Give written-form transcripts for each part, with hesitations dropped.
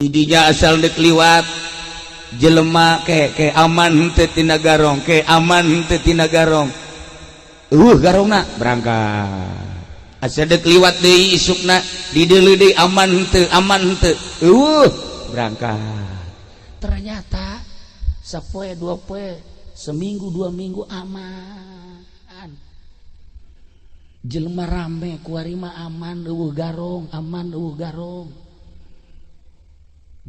Didinya asal dek liwat jelema ke ke aman henteu tina garong, ke aman henteu tina garong. Garongna berangkat. Asa dek liwat deui isukna dideuleu deui aman henteu, aman henteu. Berangkat. Ternyata sapoe dua poe, seminggu dua minggu aman. Jelema rame kuari mah aman eueuh garong, aman eueuh garong.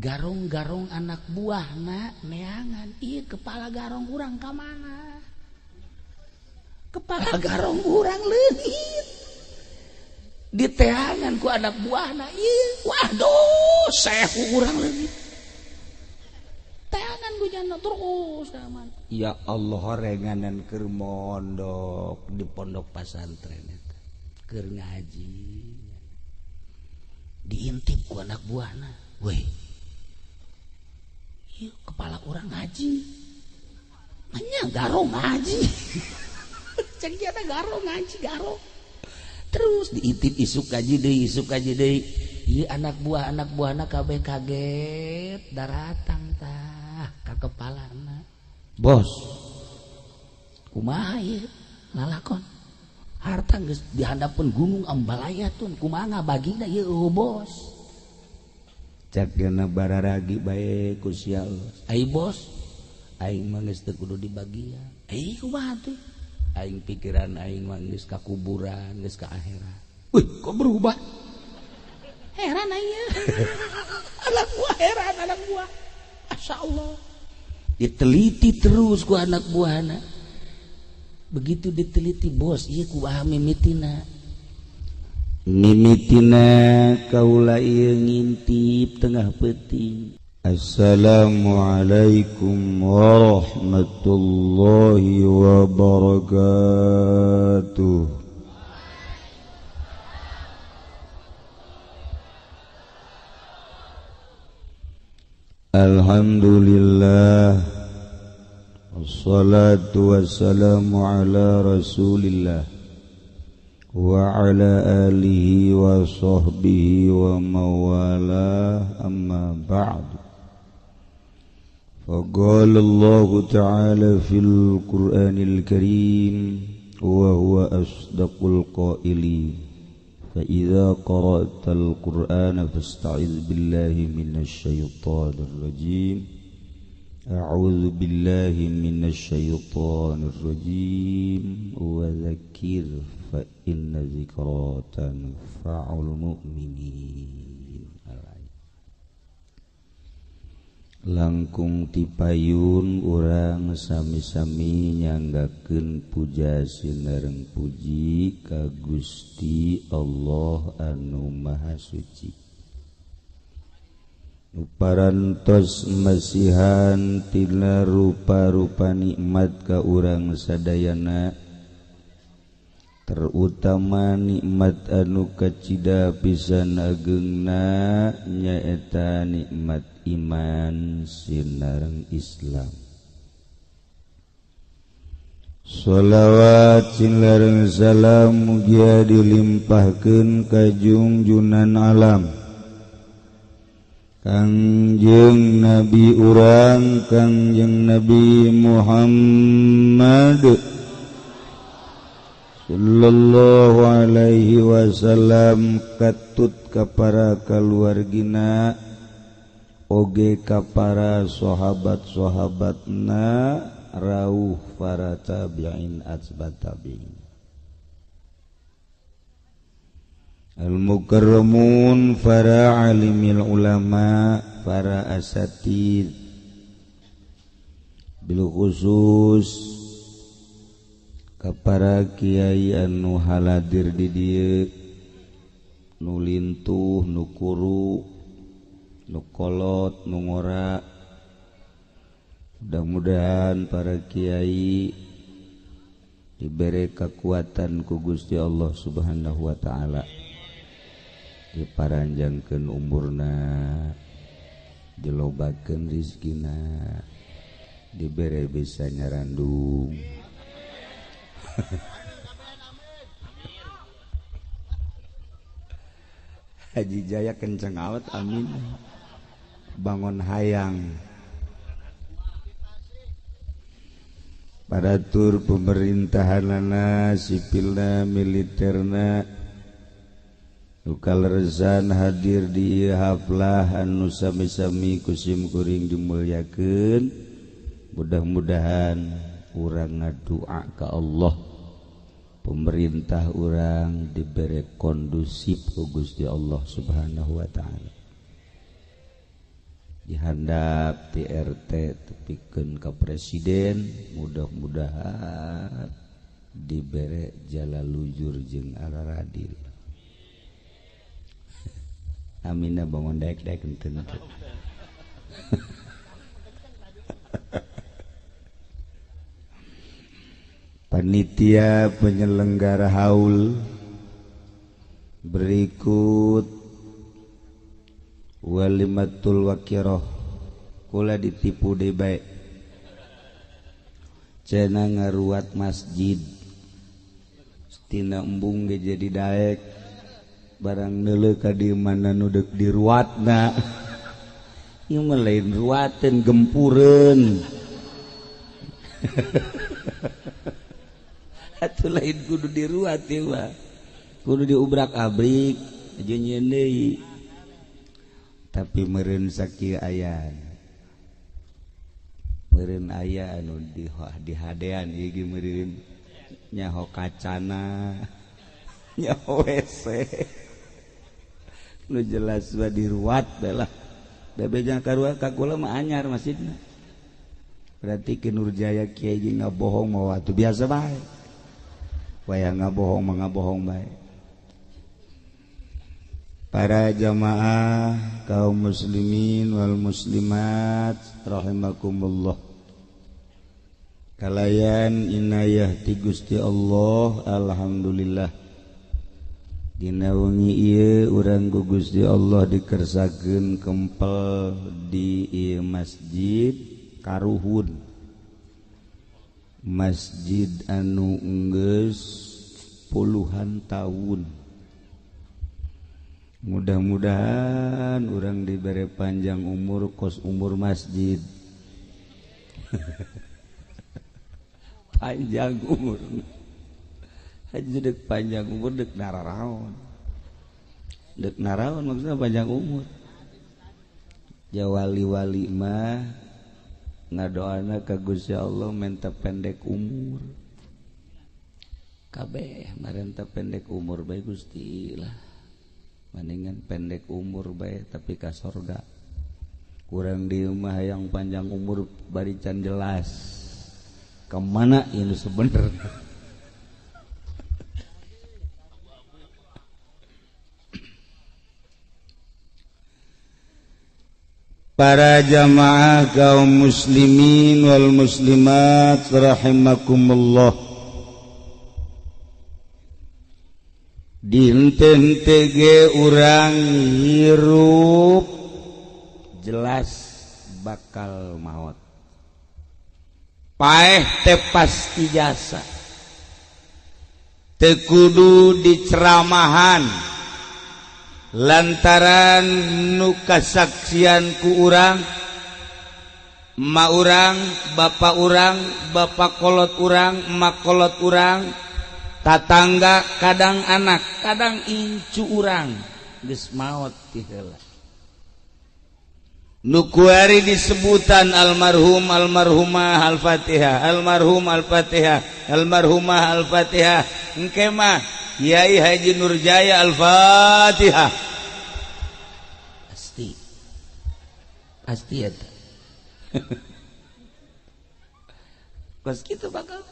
Garong-garong anak buahna neangan, ieu kepala garong urang ka mana? Kepala garong urang leungit. Diteangan ku anak buahna, ieu waduh sehu urang leungit. Teangan ku jana terus aman. Ya Allah horenganan keur mondok di pondok pasantren eta. Keur ngaji. Diintip ku anak buahna. Weh, kepala orang ngaji, nanya garong ngaji, cek dia garong ngaji garong, terus diintip isuk ngaji deui, isuk ngaji deui, ieu anak buah na kabeh kaget, daratang tah ka kepalana, bos, kumaha ieu lalakon, harta geus dihandapeun gunung Ambalaya tun, kumaha ngabagina ieu bos. Cak dina bararagi bae ku si Allah. Ai bos, aing mah geus teu kudu dibagian. Ai kumaha tuh? Aing pikiran aing mah geus ka kuburan, geus ka akhirat. Wih, kok berubah? Heran aing. Anak buah heran anak buah. Masya Allah. Diteliti terus ku anak buahna. Begitu diteliti bos, ieu kumaha mimitina? Mimitina kaula ieu ngintip tengah peuting. Assalamualaikum warahmatullahi wabarakatuh. Alhamdulillah, wassalatu wassalamu ala rasulillah wa ala alihi wa sahbihi wa mawalah, amma ba'du. Faqala Allahu ta'ala fil Qur'anil Karim wa huwa asdaqul qailin, fa idza qara'tal Qur'ana fasta'iz billahi minasy syaithanir rajim. A'udzu billahi minasy syaithanir rajim wa dzakir fa inna dzikra tanfa'ul mu'minin. Langkung tipayun urang sami-sami nyanggakeun puja sinareng puji ka Gusti Allah anu Maha Suci. Parantos masihan tina rupa-rupa nikmat ka urang sadayana, terutama nikmat anu kacida pisan ageungna nyaeta nikmat iman sinareng Islam. Sholawat sinareng salam mugia dilimpahkeun ka junjunan alam Kangjeng Nabi urang Kangjeng Nabi Muhammad sallallahu alaihi wasallam, katut ka para kaluargina oge ka para sahabat-sahabatna rauh para tabi'in atba tabi'in. Al-mukarramun, para alimil ulama, para asatid, bil khusus ka para kiai anu haladir di dieu, nu lintuh, nu kuru, nu kolot, nu ngora. Mudah-mudahan para kiai diberi kekuatan ku Gusti Allah Subhanahu wa taala, diparanjangkeun umurna, dilobakeun rizkina, dibere bisa nyarandung. Haji Jaya kenceng awet, amin. bangun hayang. Padatur pemerintahanana sipilna militerna nu kaleresan hadir di haflah anu sami-sami kusim kuring dimulyakeun. Mudah-mudahan urang ngadua ka Allah, pemerintah urang diberi kondusif ku Gusti Allah Subhanahu wa taala. Dihandap TRT tepikeun ka presiden, mudah-mudahan dibere jala lujur jeung araradil. Amina bangun daek-daek henteu. Panitia penyelenggara haul berikut walimatul wakiroh kula ditipu deui bae cenah ngaruat masjid tina embung ge jadi daek barang neuleuh ka di mana nu deuk diruatna ieu mah lain ruateun gempureun. Atuh lain kudu diruat ieu mah kudu diubrak-abrik jeung nyeun deui. Tapi meureun sakieu aya meureun aya anu di hadean ieu ge meureun nyaho kacana nyaho WC nu jelas mah diruat bae lah. Da beja karuat ka kula mah anyar masjidna. Berarti Ki Nurjaya kiai jeung ngabohong mah atuh biasa bae. Wayah ngabohong mah ngabohong bae. Para jamaah kaum muslimin wal muslimat rahimakumullah. Kalayan inayah ti Gusti Allah, alhamdulillah. Dina wengi ieu urang ku Gusti Allah dikersakeun kempel di ieu masjid Karuhun. Masjid anu enggeus puluhan tahun. Mudah-mudahan urang diberi panjang umur kos umur masjid. Panjang umur. Haji dek panjang umur dek nararaon. Dek naraon maksudnya panjang umur. Ja wali-wali mah ngadoana ka Gusti Allah menta pendek umur. Kabeh marenta pendek umur bae Gusti lah. Mendingan pendek umur bae tapi ka sorga. Kurang di mah yang panjang umur bari can jelas kemana ini sebenarnya. Para jamaah kaum muslimin wal muslimat rahimakumullah. Dinten tege urang hirup jelas bakal maot. Paeh teh pasti jasa. Teu kudu diceramahan lantaran nu kasaksian ku urang, ma urang, bapak urang, bapak kolot urang, emak kolot urang, tatangga, kadang anak, kadang incu urang geus maot ti heula. Nu kuari disebutan almarhum, almarhumah, al-Fatihah, almarhum, al-Fatihah, almarhumah, al-Fatihah. Engke mah Kiai Haji Nurjaya al-Fatihah. Pasti. Pasti eta. Kos kitu bakal.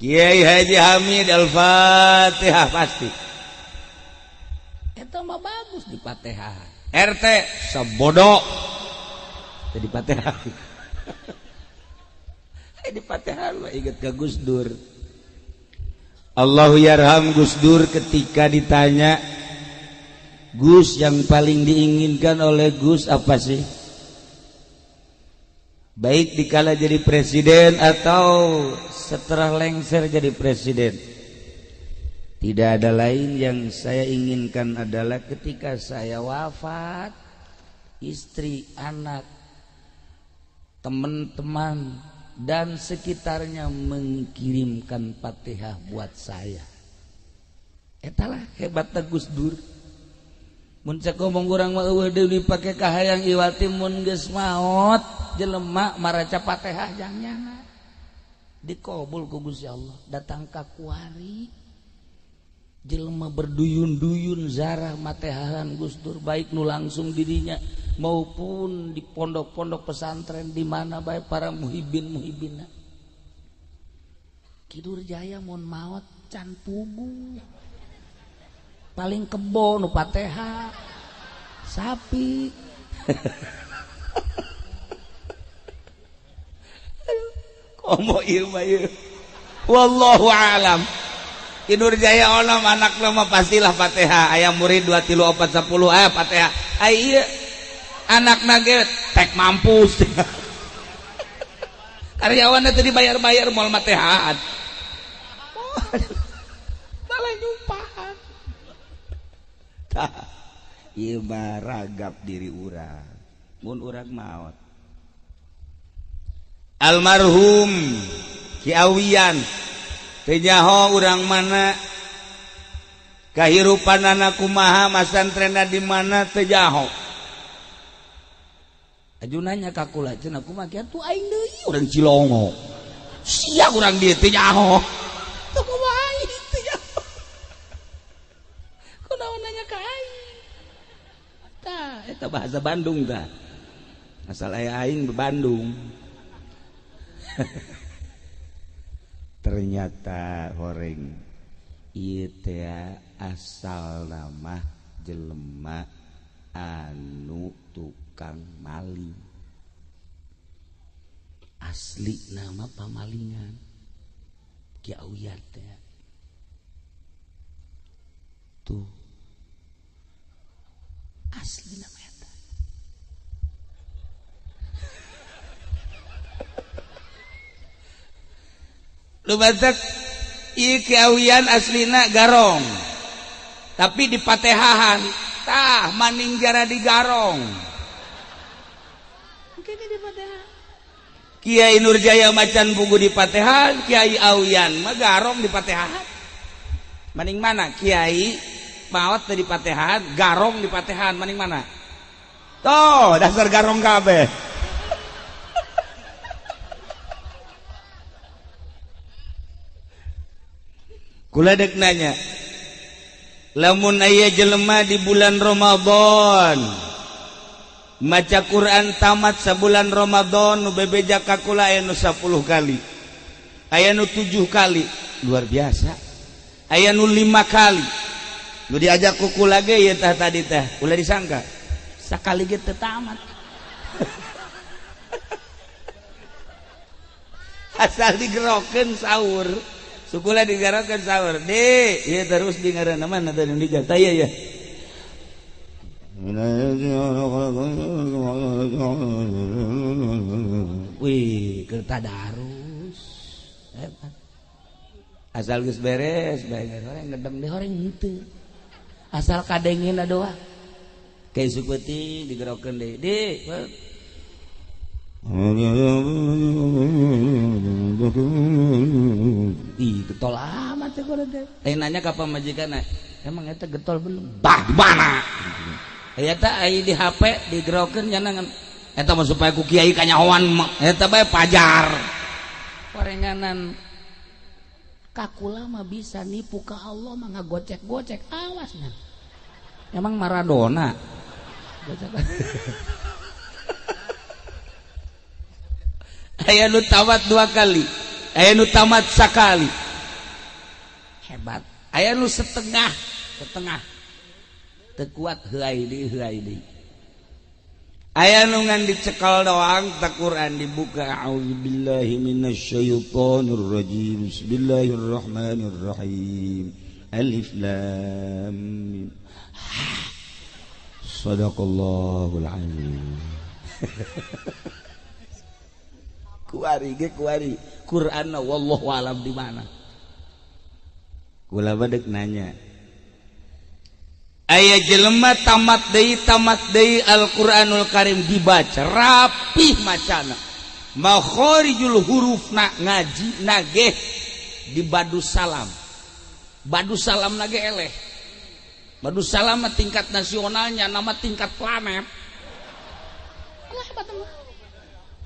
Kiai Haji Hamid al-Fatihah pasti. Eta mah bagus di Fatihah. RT sebodoh jadi Fatihah. Di Fatihah mah inget ke Gus Dur. Allahu yarham Gus Dur ketika ditanya, Gus yang paling diinginkan oleh Gus apa sih? Baik dikala jadi presiden atau setelah lengser jadi presiden. Tidak ada lain yang saya inginkan adalah ketika saya wafat, Istri, anak, teman-teman dan sekitarnya mengirimkan Fatihah buat saya. Etalah hebatna Gus Dur. Mun cek ngomong urang mah eueuh deui dipake kahayang iwati mun geus maot jelema maraca Fatihah jang-jangan dikabul ku Gusti Allah. Datang ka kuari jelema berduyun-duyun zarah matehahan Gus Dur, baik nu langsung dirinya maupun di pondok-pondok pesantren di mana baik para muhibin-muhibina. Ki Durjaya mun maot can puguh, paling kebo nu Fatihah sapi. Komo ieu mah ieu. Wallahu alam. Ki Durjaya onom anak mah pastilah Fatihah. Aya murid 2 3 4 10 aya Fatihah. Ai ieu anakna ge tek mampus. Karyawanna teu dibayar-bayar moal matehaan. Malah nyumpahan. Tah, ieu mah ragap diri urang. Mun urang maot. Almarhum Ki Awian teu nyaho urang mana, kahirupanana kumaha, masantrenna di mana teu nyaho. Aju nanya ka kula cenah kumaha kieu tuh aing deui urang Cilongo. Sia urang dieu teu nyaho. Tuh kumaha aing teu nyaho. Kunaon nanya ka aing? Tah eta bahasa Bandung tah. Asal aya aing di Bandung. Ternyata horeng ieu teh asal nama jelema anu tukang maling. Asli nama pamalingan Ki Awian teh. Tuh asli nama eta. Lu batak ieu Ki Awian aslina garong, tapi di patehahan tah maning jara di garong. Kiai Nurjaya macan buku di patehan, Kiai Awian mah garong di patehan. Maning mana? Kiai maot di patehan, garong di patehan, maning mana? Toh dasar garong kabeh. Kula dek nanya, lamun aya jelema di bulan Ramadan maca Quran tamat sabulan Ramadan nu bebeja ka kula aya nu 10 kali, aya nu 7 kali, luar biasa, aya nu 5 kali. Nu diajak ku kula ge ieu tah tadi teh ulah disangka sakali ge teu tamat. Asal digerokeun sahur. Sukula digarokeun sahur. Di, ieu terus di ngaranna mana tadi nu dijata ieu ya. Wih, keur tadarus. Hebat. Asal geus beres bae horeng ngedem deh horeng henteu. Asal kadengena doa. Kayak isuk peuting digerokeun deui. Di. Ih, getol amat teh kula teh. Nanya ka pamajikanna, emang eta getol belum? Bah, di mana? Eta ai di HP digerokeun nyanangan. Eta mah supaya ku kiai kanyahoan eta bae pajar. Korenganan kakula mah bisa nipu ka Allah mah ngagocek-gocek, awas nya. Emang Maradona. Gocek. Aya nu tamat 2 kali, aya nu tamat sakali. Hebat. Aya nu setengah, setengah. Teu kuat heuai deui, heuai deui. Aya nu ngan dicekal doang tak Quran dibuka, auzubillahi minasyaitonir rajim, bismillahirrahmanirrahim, alif lam mim. Sadaqallahul azim. Kuari ge kuari Qur'anna wallahu alam di mana. Kula badek nanya. Aya jelema tamat deui Al-Qur'anul Karim dibaca rapih macana. Makharijul hurufna ngaji nageh di badu salam. Badu salam nage eleh. Badu salam tingkat nasionalnya, nama tingkat planet. Alah hebat mah.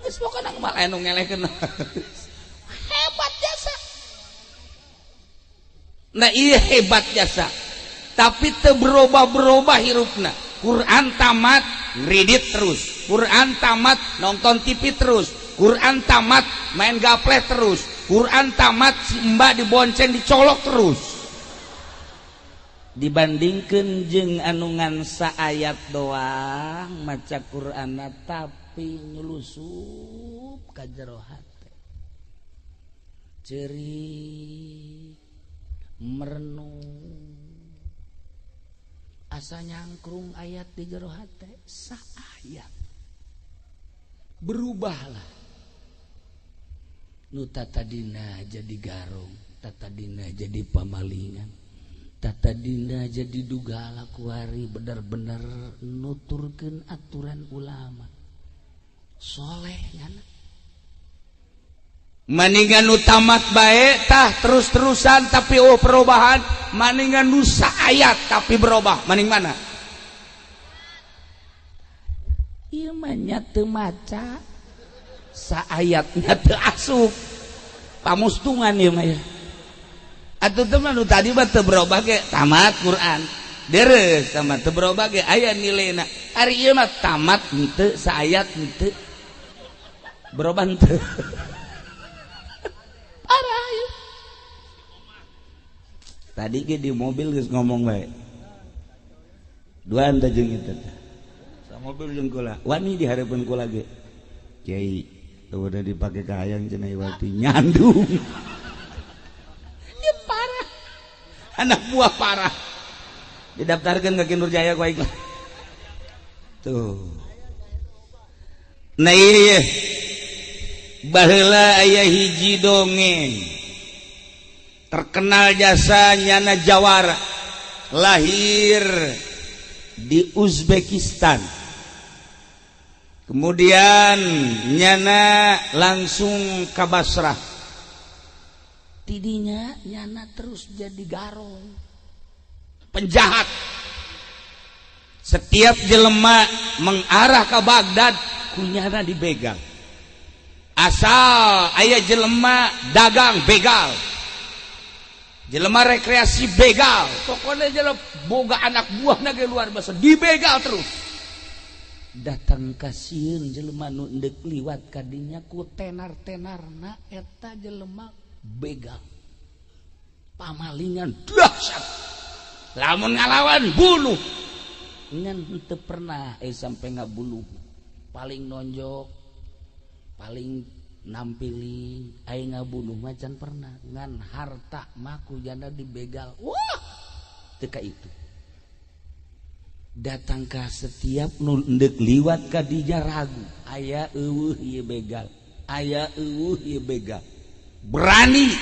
Geus pokona malah anu ngelehkeun. Hebat jasa. Nah iya hebat jasa. Tapi teu berubah-berubah hirupna. Quran tamat ngridit terus. Quran tamat nonton TV terus. Quran tamat main gapleh terus. Quran tamat si mbak dibonceng dicolok terus. Dibandingkan jeung anu ngan saayat doang maca Qur'anna tapi nyulusup ka jero hate. Ceurik merenung asa nyangkrung ayat di jero hate saayat berubahlah nu tatadina jadi garong, tatadina jadi pamalingan, tatadina jadi dugala kuari bener-bener nuturkeun aturan ulama soleh nyana. Maningan nu tamat bae tah terus-terusan tapi oh perubahan, maningan nu saayat tapi berubah, maning mana? Ieu mah nya teu maca saayatnya teu asup. Pamustungan ieu mah ya. Atuh teh mah nu tadi mah teu berubah ge tamat Quran. Deres sama teu berubah ge aya nilaina. Ari ieu mah tamat henteu saayat henteu. Berubah henteu. Parah ieu. Tadi ge di mobil geus ngomong bae. Duaan teh jeung eta teh. Sa mobil jeung kula. Wani di hareupeun kula ge. Kiai udah dipake ka hayang cenah iwati nyandung. Dia parah. Anak buah parah. Didaftarkeun ka Ki Nurjaya ku aing. Tuh. Nah iya. Baheula aya hiji dongeng. Terkenal jasa nyana jawara. Lahir di Uzbekistan. Kemudian nyana langsung ke Basrah. Tidinya nyana terus jadi garong. Penjahat. Setiap jelema mengarah ke Baghdad, ku nyana dibegal. Asal aya jelema dagang begal. Jelema rekreasi begal. Pokoknya jelema boga anak buah ge luar biasa dibegal terus. Datang kasieun jelema nu endek liwat kadinya ku tenar-tenarna eta jelema begal. Pamalingan dahsyat. Lamun ngalawan bunuh. Ngan henteu pernah sampai ngabunuh. Paling nonjok, paling nampiling, aing ngabunuh macan pernah. Ngan harta maku janda dibegal. Wah, teu ka itu. Datang ka setiap nu endek liwat ka dinya ragu, aya eueuh ieu begal, aya eueuh ieu begal. Berani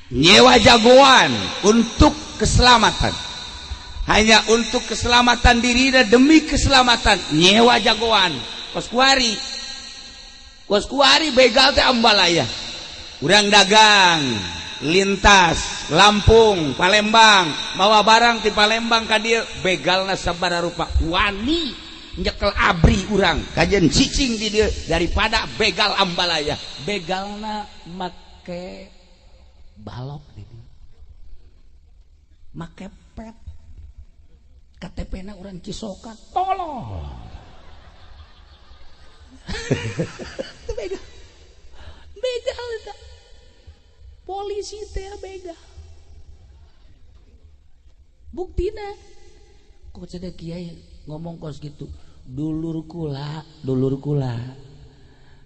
nyewa jagoan untuk keselamatan. Hanya untuk keselamatan diri dan demi keselamatan nyewa jagoan. Kos kuari. Kos kuari begal teh ambalaya. Urang dagang lintas Lampung, Palembang, mawa barang di Palembang ka dieu begalna sabaraha rupa. Wani nyekel abri urang kajen cicing di dieu daripada begal ambalaya. Begalna make balok di dieu. Make pet. KTP-na urang Cisoka, tolong. Itu begal. Begal eta. Polisi teh begal. Buktina kok cedek kiai ngomong kos gitu. Dulur kula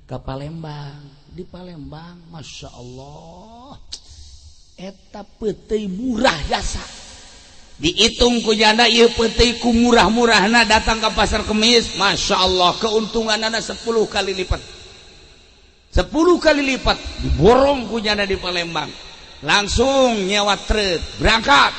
ke Palembang, di Palembang Masya Allah eta peuteuy murah jasa. Dihitung ku janda ieu peuteuy ku murah-murahna datang ke pasar Kemis, Masya Allah keuntunganana 10 kali lipat. 10 kali lipat diborong ku janda di Palembang. Langsung nyewa truk berangkat.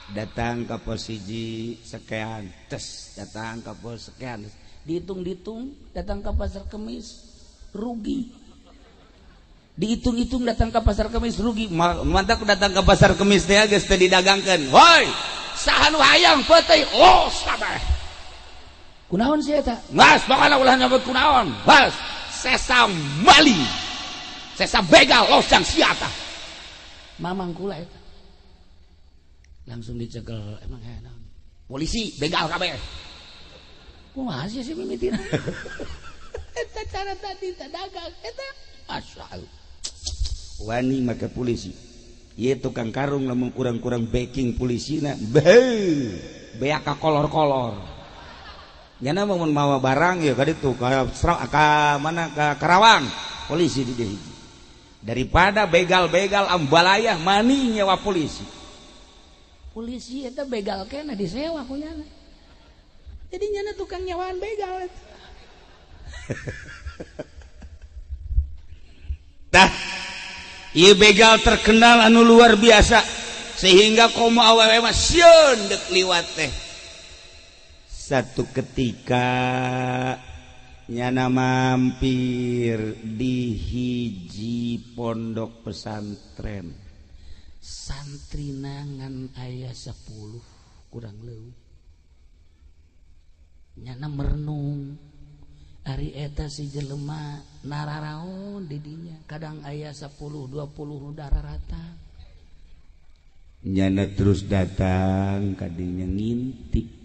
Datang ka pos hiji sekian, tes datang ka pos sekian, dihitung-hitung datang ke pasar Kemis rugi, dihitung-hitung datang ke pasar Kemis rugi. Mantap datang ke pasar Kemis teh geus teu didagangkeun. Woi, saha nu hayang peuteuy los kabeh. Kunaon sih eta? Mas, pokona ulah nyebut kunaon. Mas, sesa maling. Sesa begal los jang sia tah. Mamang kula eta. Langsung dicekel emang naon? Polisi begal kabeh. Kumaha sih si mimitina? Eta cara tadi tak dagang eta. Masya Allah. Wani make polisi. Ieu tukang karung lamun kurang-kurang backing polisina. Beuh, beak ka kolor-kolor. Nyana mun mawa barang ya ka ditu ka ka mana ka Karawang, polisi di dieu hiji. Daripada begal-begal ambalayah mani nyewa polisi. Polisi eta begal kena disewa ku nyana. Jadi nyana tukang nyewaan begal eta. Tah, ieu begal terkenal anu luar biasa sehingga komo awewe mah sieun deuk liwat teh. Satu ketika nyana mampir di hiji pondok pesantren. Santri nangan aya 10 kurang leuwih. Nyana merenung ari eta si jelema nararaon di dinya kadang aya 10 20 nu dararata. Nyana terus datang kadinya ngintip.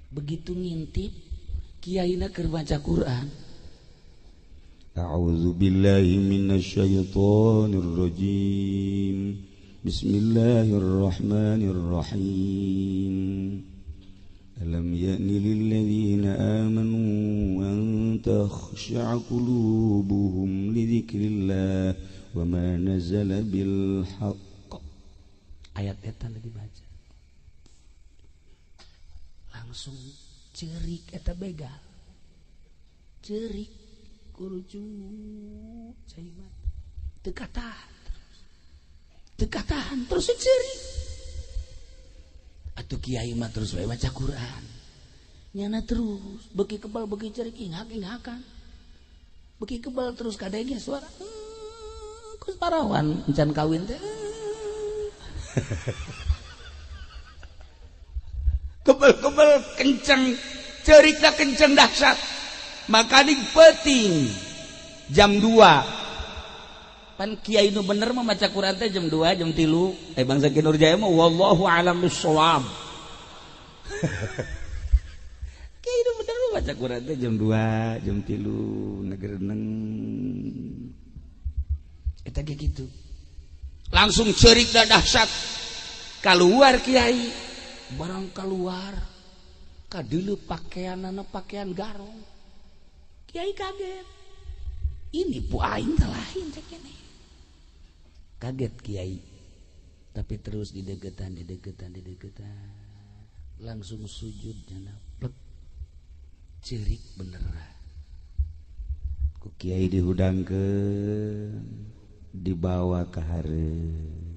Begitu ngintip kiaina keur baca Quran. A'udzu billahi minasyaitonir rajim. Bismillahirrahmanirrahim. Alam ya'ni lilladzina amanu an takhsha'a qulubuhum li dzikrillah wa ma nazala bil haqq. Ayat eta dibaca. Langsung cerik eta begal. Cerik kurucu cai mata. Teu katahan terus. Teu katahan terus cerik. Atuh kiai mah terus wae maca Quran. Nyana terus beuki kebal beuki cerik inghak-inghakan. Beuki kebal terus kadenge suara kus parawan encan kawin teh. Kebel-kebel kenceng, cerikna kenceng dahsyat. Makaning penting jam 2. Pan kiai nu bener mah maca Quran teh jam 2, jam 3. Bangsa Ki Nurjaya mah wallahu alam bissawab. Kiai nu bener mah maca Quran teh jam 2, jam 3 ngegereneng. Eta ge kitu. Langsung cerik dah dahsyat. Keluar kiai. Barang keluar kadeuleu pakaianana pakaian garong. Kiai kaget. Ini bu aing teh lain cek ini. Kaget kiai. Tapi terus didegetan, didegetan, didegetan. Langsung sujud nyana plek. Cerik beneran. Ku kiai dihudangkeun, dibawa ka hareup.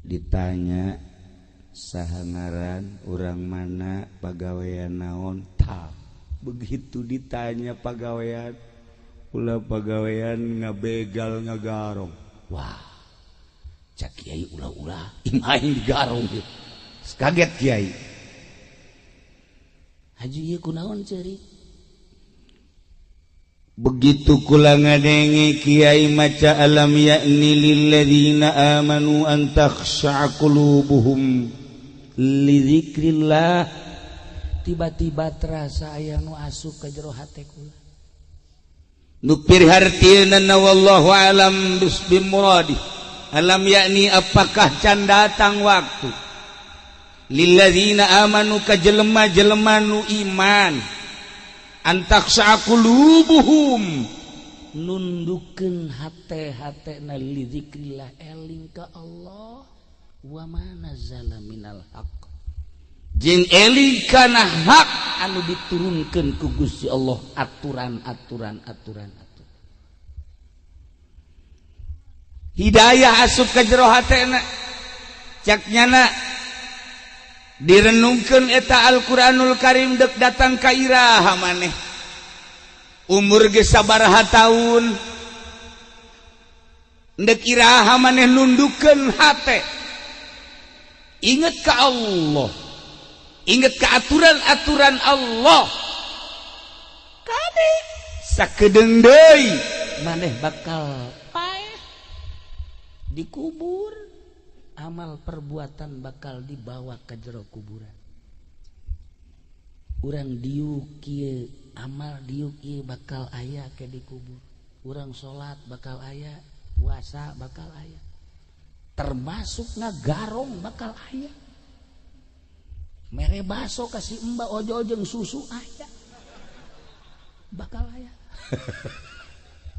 Ditanya saha ngaran, urang mana, pagawean naon. Tah, begitu ditanya pagawean, ulah pagawean ngabegal ngagarong. Wah, cak kiai ulah-ulah imah aing digarong. Kaget kiai. Haji ieu kunaon ceurik? Begitu kula ngadenge kiai maca alam ya'ni lilladzina amanu an takhsha'a qulubuhum li dzikrillah, tiba-tiba terasa aya nu asup ka jero hate kula. Nu pirhartieuna wallahu alam bismuradi. Alam yakni apakah can datang waktu lilladzina amanu ka jelema-jelema nu iman antakhsha'a qulubuhum, nundukeun hate-hatena li dzikrillah, eling ka Allah, wa ma nazala minal haqq, jeung eling kana hak anu diturunkeun ku Gusti Allah, aturan-aturan aturan aturan hidayah asup ka jero hatena. Cak nyana direnungkeun eta Al-Qur'anul Karim dek datang ka iraha maneh. Umur geus sabaraha taun. Dek iraha maneh nundukeun hate. Inget ka Allah. Inget ka aturan-aturan Allah. Kade sakedeung deui maneh bakal paeh dikubur, amal perbuatan bakal dibawa ke jero kuburan. Urang diuk kieu, amal diuk ieu bakal aya ke dikubur. Urang salat bakal aya, puasa bakal aya, termasuk ngagarong bakal aya, mere baso kasih emba ojo jeung susu aya, bakal aya.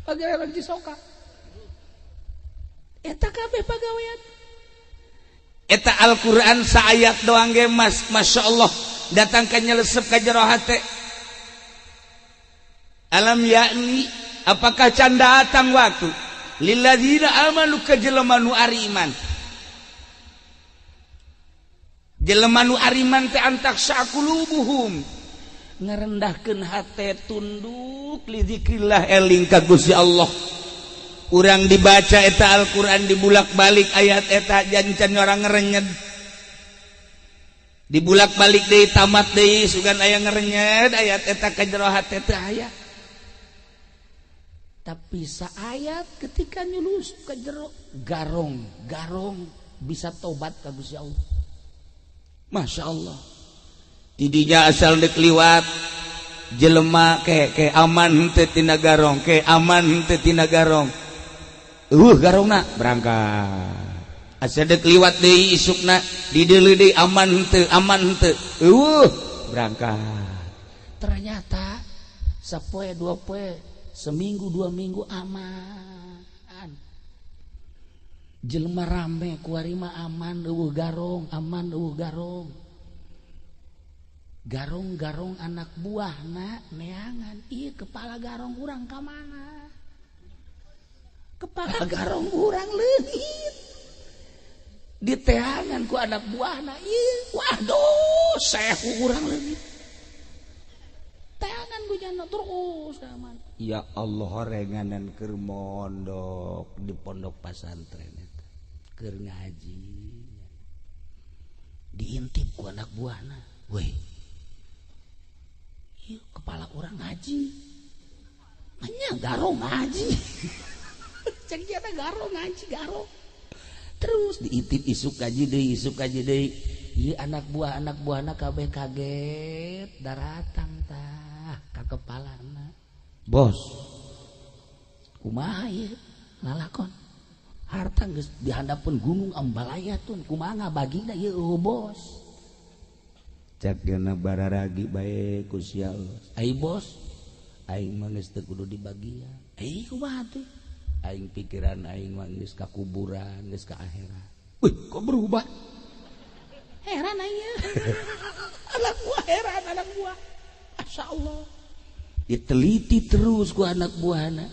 Pagawean Cisoka eta kabeh pagawean. Eta Al-Qur'an saayat doang ge mas, Masya Allah datang ka nyelesep ka jero hate. Alam yakni, apakah can datang waktu lilladzina amanu ka jelema nu ari iman. Jelema nu ari iman teh antakhsya qulubuhum, ngarendahkeun hate tunduk li zikrillah eling ka Gusti Allah. Urang dibaca eta Al-Qur'an dibulak-balik ayat eta jancan orang ngerenyed. Dibulak-balik deui tamat deui sugan aya ngerenyed ayat eta ka jero hate teh aya. Tapi saayat ketika nyulus ke jero garong, garong bisa tobat ka Gusti Allah. Masya Allah. Tidinya asal dek liwat jelema ke aman henteu tina garong, ke aman henteu tina garong. Garongna berangkat. Asa dek liwat deui isukna dideuleu deui aman henteu, aman henteu. Berangkat. Ternyata sapoe dua poe, seminggu dua minggu aman. Jelema rame kuari mah aman eueuh garong, aman eueuh garong. Garong-garong anak buahna neangan, ieu kepala garong urang ka mana? Kepala garong urang leungit. Diteangan ku anak buahna, ieu waduh sehu urang leungit. Teangan ku jana terus aman. Ya Allah horenganan keur mondok di pondok pasantren eta. Keur ngaji. Diintip ku anak buahna. Weh. Ieu kepala urang ngaji. Nya garong ngaji. Cek dia teh garong ngaji garong. Terus diintip isuk ngaji deui, isuk ngaji deui. Ieu anak buah anak buahna kabeh kaget daratang tah ka kepalana. Bos, kumaha ieu lalakon? Harta geus dihandapeun gunung Ambalaya tun, kumaha ngabagina ieu eueuh bos? Cak geuna bararagi bae ku sia Allah. Ai bos, aing mah geus teu kudu dibagian. Ai kumaha tuh? Aing pikiran aing mah geus ka kuburan, geus ka akhirat. Wih, kok berubah? Heran aing. Anak buah heran anak buah. Masya Allah. Diteliti terus ku anak buahna.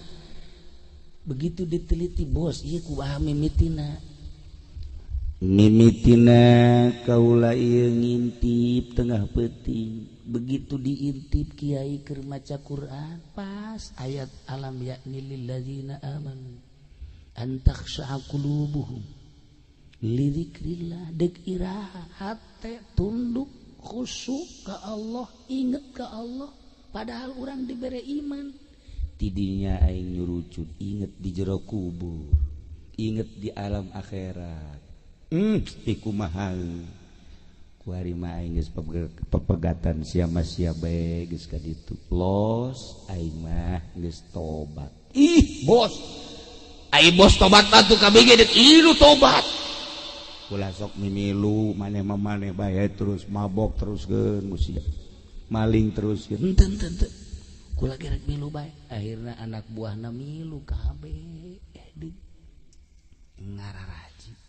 Begitu diteliti bos, ieu kumaha mimitina? Mimitina kaula ieu ngintip tengah peuting. Begitu diintip kiai keur maca Quran, pas ayat alam yakni lilladzina amanu an takhsha'a qulubuhum li dzikrillah, deuk iraha hate tunduk khusyuk ka Allah, inget ka Allah. Padahal urang dibere iman. Tidinya aing nyurucut inget di jero kubur, inget di alam akhirat. Pikumaha kuari mah aing geus pepegatan sia mah sia bae geus ka ditu. Los aing mah geus tobat. Ih, bos. Ai bos tobat mah tuh kabeh ge deuk ilu tobat. Ulah sok mimilu maneh mah maneh bae terus mabok terus geun sia. Maling terus geun. Henteu henteu henteu. Kula ge rek milu bae. Akhirna anak buahna milu kabeh. Deui ngararaji.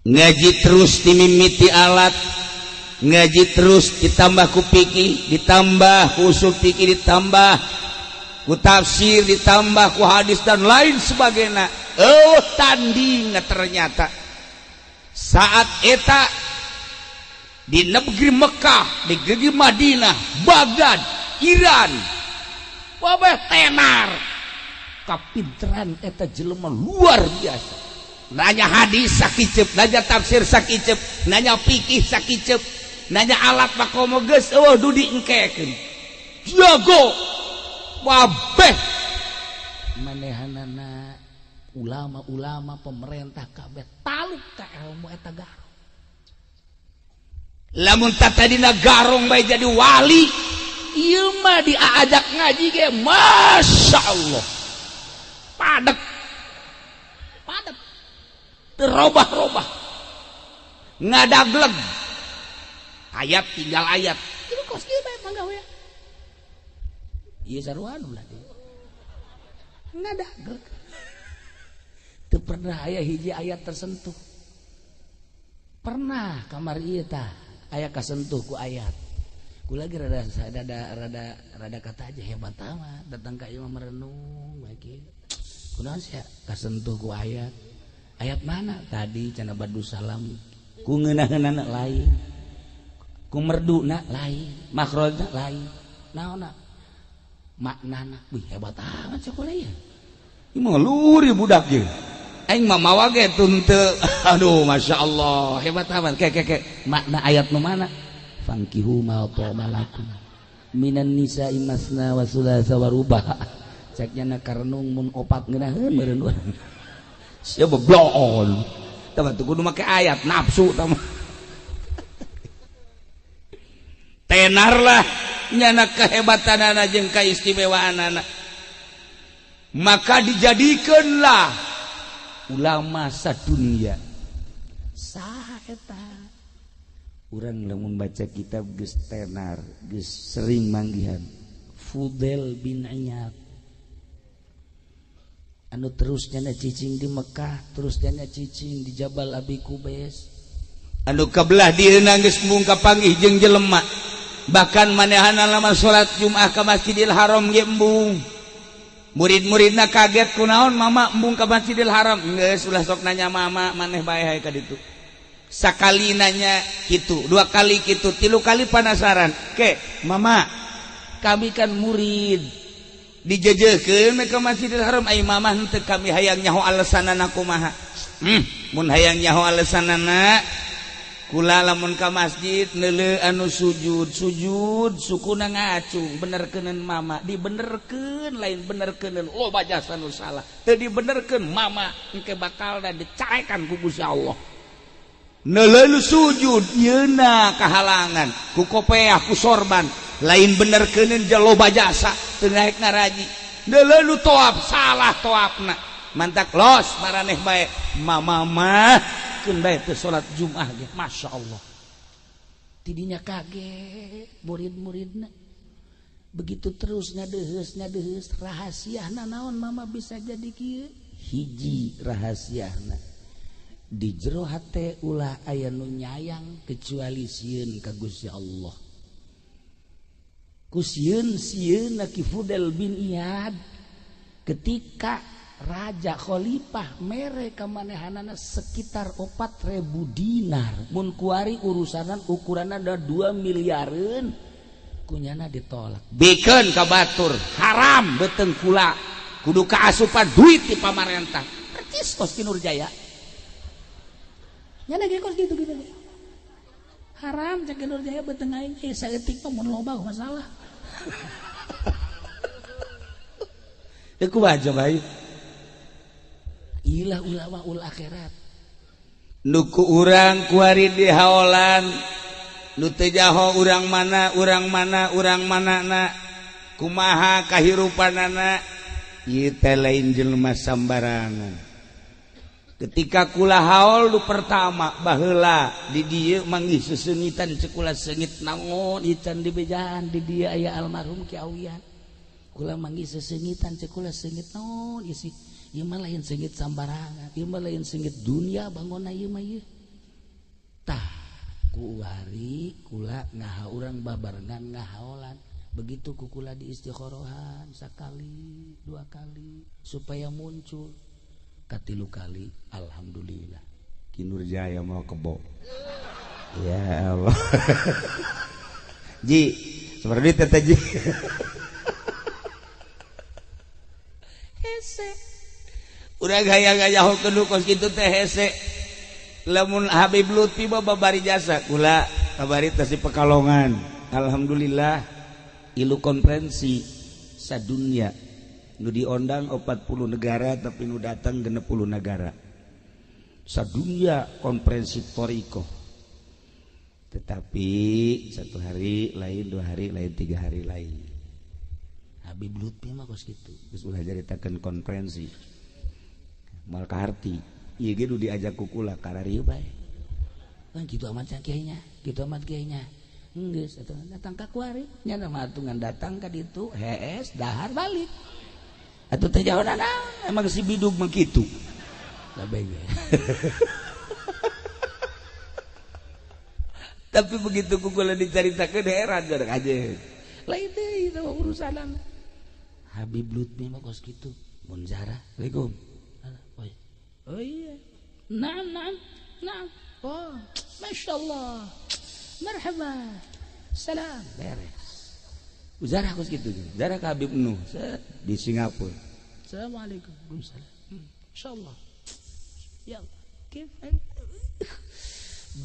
Ngaji terus dimimiti alat, ngaji terus ditambah ku pikih, ditambah ku usul pikih, ditambah ku tafsir ditambah ku hadis dan lain sebagainya. Oh tanding ternyata saat eta di negeri Mekah, di negeri Madinah, Baghdad, Iran, wabah tenar kapinteran eta jelema luar biasa. Nanya hadis sakicep, nanya tafsir sakicep, nanya fikih sakicep, nanya alat makomo geus eueuh dudi engkekeun. Jago wabeh manehanana ulama-ulama pemerintah kabeh taluk ka ilmu eta garong. Lamun tatadina garong bae jadi wali, ieu mah diajak ngaji ge Masya Allah padet padet terobah-robah ngadagleg ayat tinggal ayat itu kos kieu bae mangga we ieu sarua ulah dieu ngadagleg teu pernah aya hiji ayat tersentuh. Pernah kamar ieu tah aya kasentuh ku ayat. Ku lagi rada rada rada rada kata aja hebat amat datang ka ieu mah merenung bae kieu. Kunaon sia kasentuh ku ayat. Ayat mana tadi cenah Badru Salam ku ngeunah-ngeunahna lain. Ku merduna lain, makhrajna lain. Naonna? Maknana. Wih hebat amat sekolah ya. Ieu mah luhur budak ieu. Aing mah mawa ge teu. Aduh Masya Allah hebat amat. Ke ke ke makna ayat nu mana? Fankihu ma thaba lakum minan nisa'i masna wa thulatha wa ruba. Cek nya karenung mun opat ngeunaheun meureun urang. Sia bebloon. Tah batu kudu make ayat nafsu tah. Tenarlah nyana kehebatanana jeung kaistimewaanana. Maka dijadikanlah ulama sadunia. Saha eta? Urang lamun baca kitab geus tenar, geus sering manggihan Fudail bin Iyad. Anu terus nyana cicing di Mekah, terus nyana cicing di Jabal Abi Kubais. Anu kabelah dieuna geus mung kapanggih jeung jelema. Bahkan manehana lamun salat Jumat ka Masjidil Haram ge embung. Murid-muridna kaget kunaon mama embung ka Masjidil Haram. Geus ulah sok nanya mama maneh bae hae ka ditu. Sakali nanya kitu, dua kali kitu, tilu kali penasaran. Ke, mama, kami kan murid. Dijejeukeun we ka Masjidil Haram ai mama henteu kami hayang nyaho alesanana kumaha. Mun hayang nyaho alesanana kula lamun ka masjid neuleu anu sujud, sujud sukuna ngacung benerkeuneun mama, dibenerkeun lain benerkeuneun loba jasa nu salah. Teu dibenerkeun mama engke bakalna dicarekan ku Gusti Allah. Neuleu sujud yeuna kahalangan ku kopeah ku sorban lain benerkeuneun loba jasa teu naek ngaraji. Neuleu toap salah toapna mantak los maraneh bae mama mah keun bae teu salat Jumat ge Masya Allah. Tidinya kaget murid-muridna begitu terus ngadeheus ngadeheus rahasiana naon mama bisa jadi kieu. Hiji rahasiana di jero hate ulah aya nu nyayang kecuali sieun ka Gusti Allah. Ku sieun sieunna Ki Fudail bin Iyad ketika raja khalifah mere kamanehanana sekitar 4.000 dinar mun kuari urusanan ukuranna ada 2 miliareun kunyana ditolak. Bikeun ka batur haram beuteung kula kudu kaasupan duit ti pamarentah. Percis kos Ki Nurjaya. Nyana ge kos gitu gitu. Haram cek Ki Nurjaya beuteung aing saeutik mah mun loba masalah. Teu kumaha coba ieu? Ilah ulama ul akhirat. Nu ku urang kuari dihaolan nu teu jaho urang mana urang mana urang manana kumaha kahirupanana ieu teh lain jelema sambarangan. Ketika kula haol nu pertama baheula di dieu manggih seseungitan cek kula seungit naon ieu can dibejaan di dieu aya almarhum Ki Awian. Kula manggih seseungitan cek kula seungit naon ieu sih. Ieu mah lain seungit sambarangan, ieu mah lain seungit dunia bangona ieu mah ieu. Tah kuari kula ngaha urang babarengan ngahaolan. Begitu kukula di istikhorohan sakali, dua kali supaya muncul. Katilu kali, alhamdulillah. Ki Nurjaya mau kebo. Ya Allah. Ji, seperti tete ji. Hese. Udah gaya-gaya hokeun kos kitu teh hese. Lamun Habib Lutfi mah babari jasa kula kabari teh di Pekalongan. Alhamdulillah ilu konferensi sadunya nu diondang 40 negara tapi nu datang 60 negara. Sadunya konferensi toriko. Tetapi satu hari lain, dua hari lain, tiga hari lain. Habib Lutfi mah kos kitu. Geus ulah caritakeun konferensi. Moal kaharti. Ieu ge nu diajak ku kula kararieu bae. Kan kitu amat kiainya, kitu amat kiainya. Geus atuh datang ka kuari, nya mah atungan datang ka ditu, hees dahar balik. Atuh teh jauhna naon? Emang si bidug mah kitu. Labeh ge. Tapi begitu kukula dicaritakeun heran jarang aja. Lain deui itu urusanan. Habib Lutfi mah kos kitu. Mun zarah, Assalamualaikum. Oh iya. Naam, naam, naam. Oh, Masya Allah. Marhaba. Salam. Beres. Zarah kos kitu. Zarah ka Habib Nuh di Singapura. Assalamualaikum. Waalaikumsalam. Insyaallah. Ya Allah. Kif?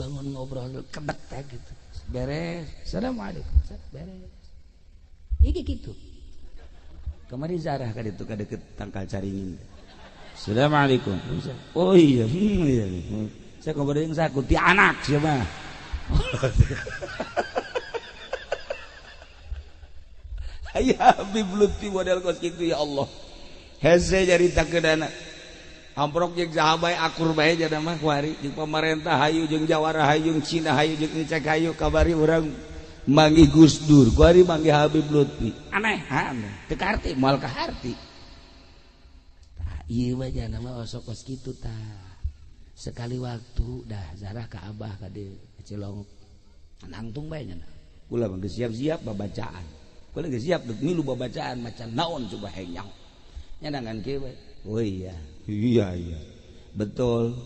Bangun ngobrol kebet gitu. Beres. Assalamualaikum. Beres. Iki gitu. Kemari zarah ka ditu ka deket tangkal caringin. Assalamualaikum. Oh iya, iya. Saya ngobrol jeung saku ti anak siapa. Aya Habib Lutfi model kos kitu ya Allah. Hese caritakeun anak. Amprok jeung saha bae akur bae jana mah kuari jeung pamarentah hayu jeung jawara hayu jeung Cina hayu jeung Incek hayu kabari urang manggih Gus Dur kuari manggih Habib Lutfi. Aneh, aneh. Teu kaharti moal kaharti. Tah ieu mah jana mah osok kos kitu tah. Sekali waktu dah zarah ka abah ka dieu Cilongok. Nangtung bae nya. Kula mah geus siap-siap babacaan. Kula geus siap deuk milu babacaan macan naon coba hayang. Nyandangan kieu bae. Oh iya. Iya iya. Betul.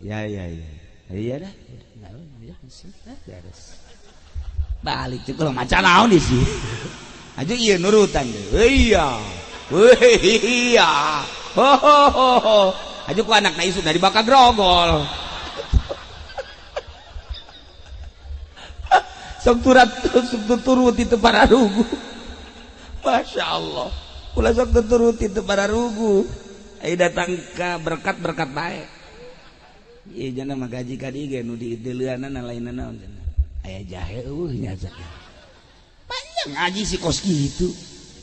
Ya ya ya. Iya dah. Beres. Balik cek kalau macan naon di sih. Aja iya nurutan deh. Iya. Iya. Ho ho ho. Aja ku anak na isu dari bakal grogol. Sok turat sok turuti teu pararugu. Masya Allah. Ulah sok turuti teu pararugu. Ayo datang ke berkat-berkat bae. Ieu jana mah gaji ka dieu ge nu diideuleunana lainna naon cenah. Aya jahe eueuh nya cenah. Panjang ngaji si kos kitu.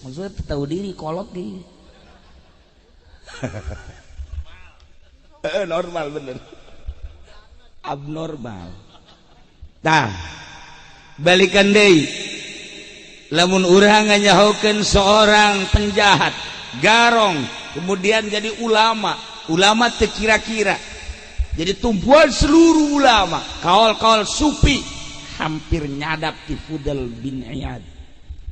Maksudnya tahu diri kolot deui. Normal bener. Abnormal. Tah. Balikan deui. Lamun urang nganyahokeun seorang penjahat, garong, kemudian jadi ulama, ulama teu kira-kira. Jadi tumpuan seluruh ulama, kaul-kaul sufi hampir nyadap di Fudel bin Iyad.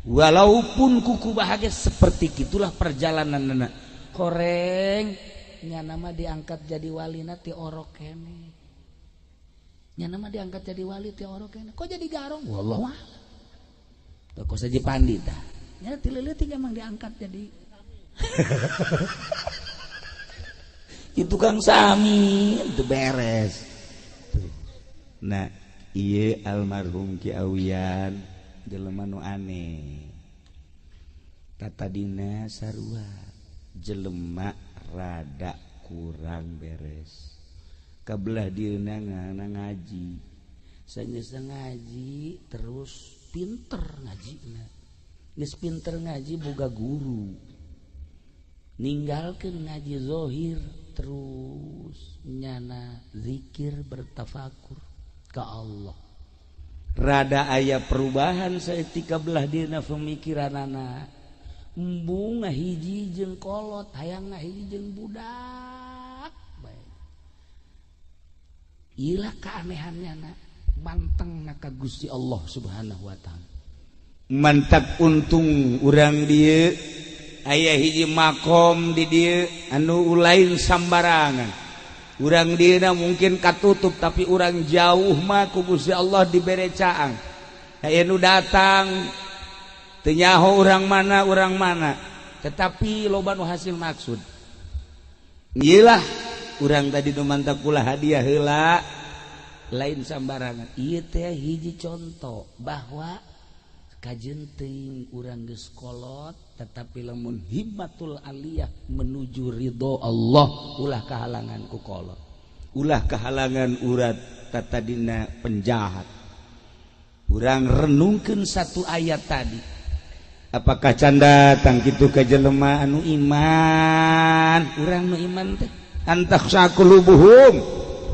Walaupun kuku bahagia seperti itulah perjalanan nana. Koreng nya nama diangkat jadi walina ti orok kene. Nya nama diangkat jadi wali ti orok kene. Kok jadi garong? Wallahu a'lam. Kok saja pandi tah. Nya ti leutik emang diangkat jadi itu tukang sami itu beres. Nah, ieu almarhum Ki Awian jelema nu aneh. Tatadina sarua jelema rada kurang beres. Kabelah dieuna ngana ngaji. Sageus ngaji terus pinter ngajina. Geus pinter ngaji boga guru. Ninggalkeun ngaji zahir terus nyana zikir bertafakur ka Allah. Rada aya perubahan saeutik belah dieuna pemikiranana. Embung ngahiji jeung kolot, hayang ngahiji jeung budak. Baik. Ilah keanehannya na, manteng na ka Gusti Allah Subhanahu wa taala. Mantap untung urang dieu aya hiji makom di dieu anu lain sambarangan. Urang dieuna mungkin katutup tapi urang jauh mah ku Gusti Allah dibere caang. Aya nu datang teu nyaho urang mana, tetapi loba nu hasil maksud. Ieu lah urang tadi nu mantap kula hadiah heula lain sambarangan. Ieu teh hiji contoh bahwa kajen teuing urang geus kolot tetapi lamun himmatul aliyah menuju ridho Allah ulah kahalangan ku kolot, ulah kahalangan urat tatadina penjahat. Urang renungkeun satu ayat tadi, apakah canda tang kitu ka jelema anu iman? Urang nu iman teh antakhsha qulubuhum,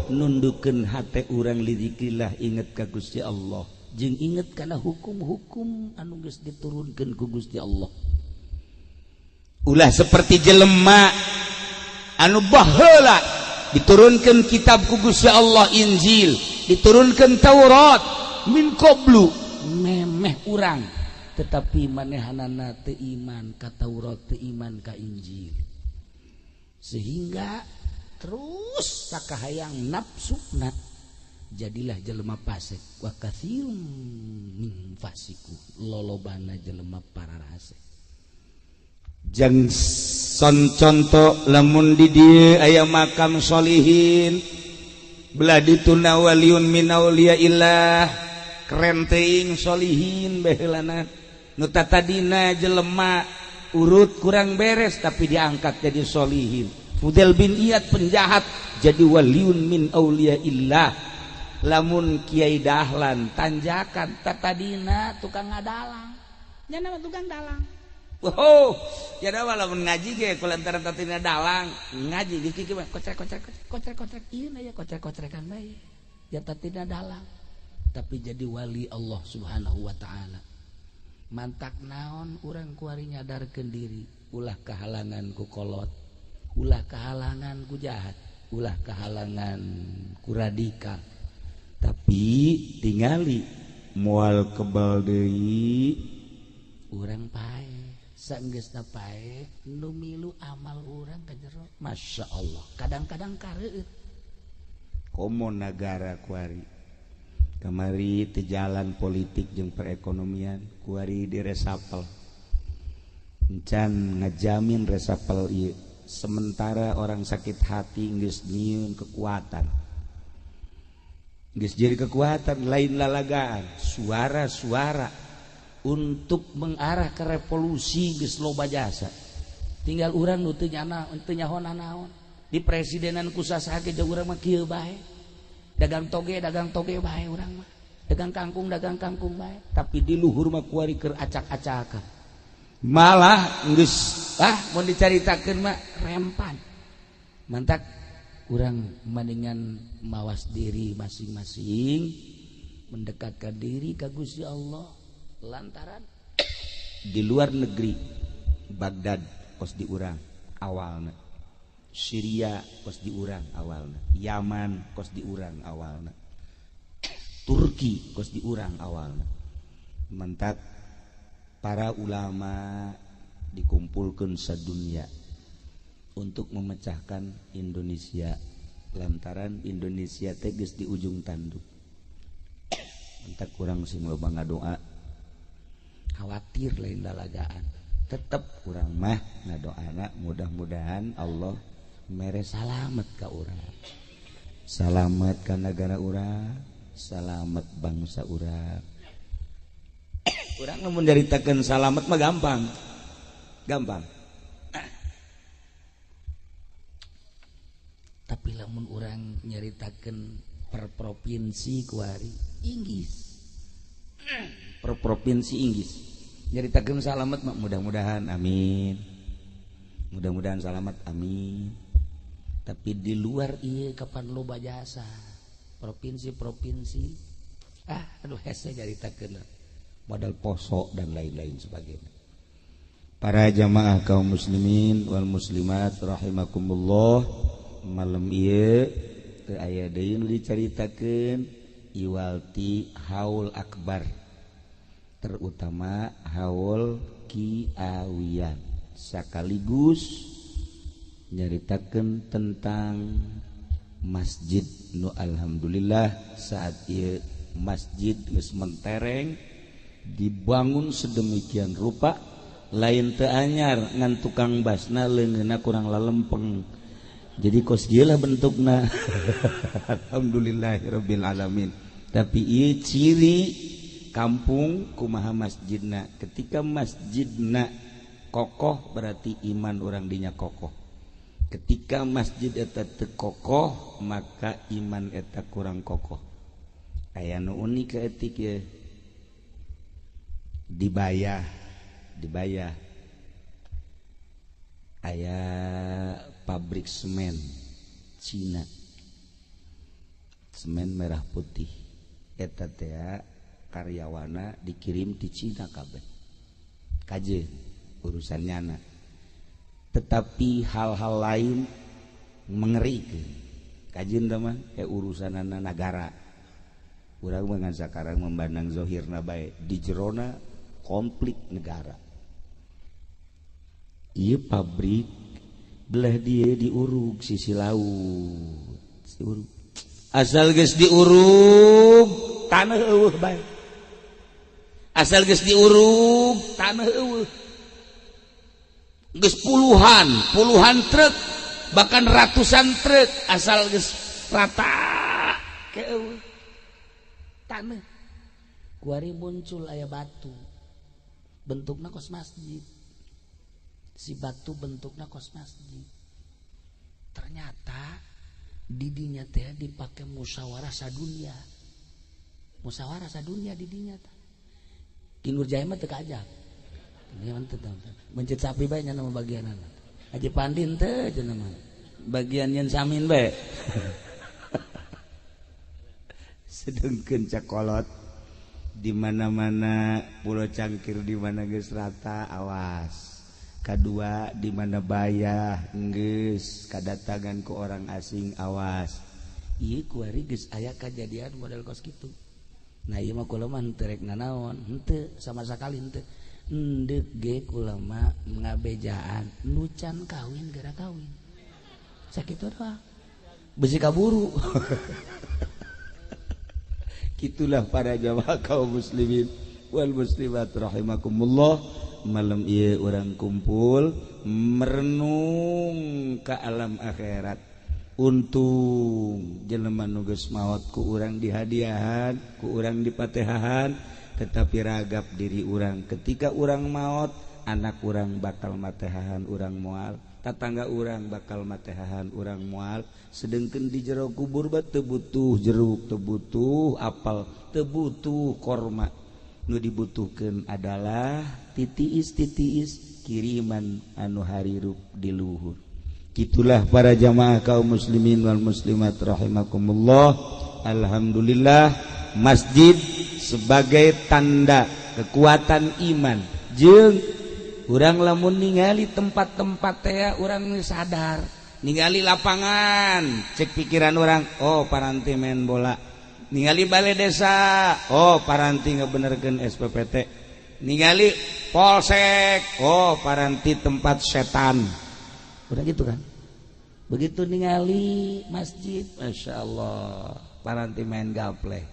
nundukeun hate urang lidzikrillah, inget ka Gusti Allah jeung inget kana hukum-hukum anu geus diturunkeun ku Gusti Allah. Ulah seperti jelema anu baheula diturunkeun kitab ku Gusti Allah Injil, diturunkeun Taurat min qablu memeh urang, tetapi manehanana teu iman ka Taurat, teu iman ka Injil, sehingga terus sakahayang nafsuna jadilah jelema fasik. Wa katsirum min fasiku, lolobana jelema pararasek. Jang son contoh lamun di dieu aya makam solihin belah dituna waliun min auliyaillah, keren teuing solihin baheulana nu tatadina jelema urut kurang beres tapi diangkat jadi solihin. Fudel bin Iyad penjahat jadi waliun min auliyaillah. Lamun Kiai Dahlan tanjakan tatadina tukang ngadalang, nya nama tukang dalang. Wow, ya dah lamun ngaji ge kulantaran tatadina dalang ngaji di kieu mah kocrek kocrek kocrek kocrek ieu na ya kocrek kocrekan bae ya tatadina dalang tapi jadi wali Allah Subhanahu wa taala. Mantak naon urang kuari nyadarkeun diri, ulah kahalangan ku kolot, ulah kahalangan ku jahat, ulah kahalangan ku radikal, tapi tingali moal kebal deui urang pae. Saenggeusna pae nu milu amal urang ka jero, Masya Allah kadang-kadang kareueut komo nagara kuari kamari teu jalan politik jeung perekonomian kuari diresapel, encan ngajamin resapel ieu sementara orang sakit hati geus nyieun kekuatan, geus jadi kekuatan lain lalagaan suara-suara untuk mengarah ke revolusi geus loba jasa. Tinggal urang nu teu nyana teu nyaho nanaon di presidenan ku sasaha ge urang mah kieu bae, dagang toge bae urang mah, dagang kangkung bae, tapi di luhur mah kuari keur acak-acakan. Malah geus ah mun dicaritakeun mah rempan. Mantak urang mendingan mawas diri masing-masing, mendekatkan diri ka Gusti Allah. Lantaran di luar negeri Baghdad kos diurang awalna, Syria kos diurang awalna, Yaman kos diurang awalna, Turki kos diurang awalna. Mentak para ulama dikumpulkan sedunia untuk memecahkan Indonesia lantaran Indonesia teh geus di ujung tanduk. Mentak kurang sing loba ngadoa, khawatir lain lalagaan, tetep kurang mah ngadoana mudah-mudahan Allah mere salamet ka urang, salamet ka nagara urang, salamet bangsa urang. Urang lamun nyaritakeun salamet mah gampang, gampang. Tapi lamun urang nyaritakeun per provinsi kuari Inggris, per provinsi Inggris nyaritakeun salamet mah mudah-mudahan amin, mudah-mudahan salamet amin. Tapi di luar ieu kapan loba jasa provinsi-provinsi ah aduh hese nyaritakeun modal poso dan lain-lain sebagainya. Para jamaah kaum muslimin wal muslimat rahimakumullah, malam ieu teu aya deui nu dicaritakeun iwalti haul akbar. Terutama haul Kiawian sekaligus nyaritakeun tentang masjid nu alhamdulillah saat ieu masjid geus mentereng dibangun sedemikian rupa, lain teu anyar ngan tukang basna leungeunna kurang lalempeng, jadi kos ieu lah bentukna. Alhamdulillahirabbil alamin. Tapi ieu ciri kampung kumaha masjidna. Ketika masjidna kokoh, berarti iman orang dinya kokoh. Ketika masjid eta teu kokoh, maka iman eta kurang kokoh. Aya nu unik ke etik ye, dibayar dibayar aya pabrik semen Cina, semen merah putih eta teh karyawana dikirim di Cina kabeh, kaje urusan nyana. Tetapi hal-hal lain mengerikan kajian mah kayak urusan negara. Urang mah sekarang memandang zohirna bae, di jerona konflik negara. Ieu pabrik belah dia diurug sisi laut, diurug. Asal geus diurug tanah eueuh bae. Asal geus diurug tanah eueuh. Geus puluhan, puluhan truk, bahkan ratusan truk, asal geus rata ke eueuh tanah. Kuari muncul aya batu bentukna kos masjid. Si batu bentukna kos masjid. Ternyata didinya teh dipakai musyawarah sadunia. Musyawarah sadunia didinya teh. Ki Nurjaya mah teu kaajak. Mencet sapi bae nya nama bagianana. Haji Pandin teh cenah mah. Bagian nyen samin bae. Sedengkeun cakolot di mana-mana Pulau Cangkir di mana geus rata awas. Kadua di mana bayah geus kadatangan ku orang asing awas. Ieu kuari geus aya kajadian model kos kitu. Nah ieu mah kula mah henteu rek nanaon, henteu sama sakali henteu. Endek ge kula mah ngabejaan nu can kawin gara kawin. Sakitu doang. Besi kaburu. Gitulah para jamaah kaum muslimin wal muslimat rahimakumullah. Malam ieu urang kumpul merenung ke alam akhirat. Untung jelema nu geus maot ku urang dihadiahan, ku urang dipatehahan, tetapi ragap diri urang. Ketika urang maot, anak urang bakal matehahan urang moal, tatangga urang bakal matehahan urang moal. Sedengkeun di jero kubur ba teu butuh jeruk, teu butuh apel, teu butuh korma. Nu dibutuhkeun adalah titiis-titiis kiriman anu harirup di luhur. Gitulah para jamaah kaum muslimin wal muslimat rahimakumullah. Alhamdulillah masjid sebagai tanda kekuatan iman. Jeung urang lamun ningali tempat-tempat teh urang sadar, ningali lapangan cek pikiran urang, oh paranti main bola. Ningali balai desa, oh paranti ngebenerkeun SPPT. Ningali polsek, oh paranti tempat setan. Udah gitu kan. Begitu ningali masjid, masya Allah, paranti main gaple.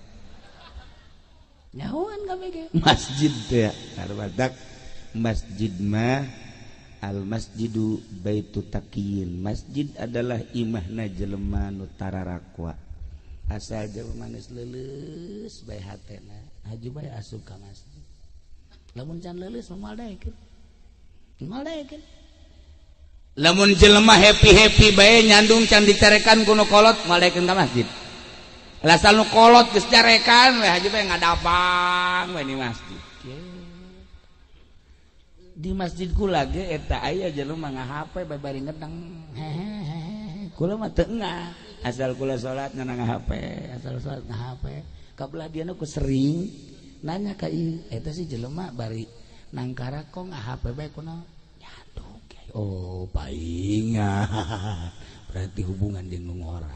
Nyahuan kabeh masjid teh. Karbadak masjid mah al masjidu baitu taqiyin. Masjid adalah imahna jelema nu tararakwa. Asal jelema geus leuleus bae hatena, haju bae asup ka masjid. Lamun can leuleus mah moal daekeun. Moal daekeun. Lamun jelema happy-happy bae nyandung can dicarekan ku nu kolot, moal daekeun ka masjid. Asal nu kolot geus carekan we haju bae ngadapang we di masjid. Di masjid kula ge eta aya jelema nga-HP bae bari ngedeng. Hehehe. Kula mah teu engah. Asal kula salat ngan nga-HP, asal salat nga-HP. Kabelah dieu ku sering nanya ka ieu, eta si jelema bari nangkara kok nga-HP bae kunaon? Nyandung kiai. Oh, paingan. Berarti hubungan jeung nu ngora.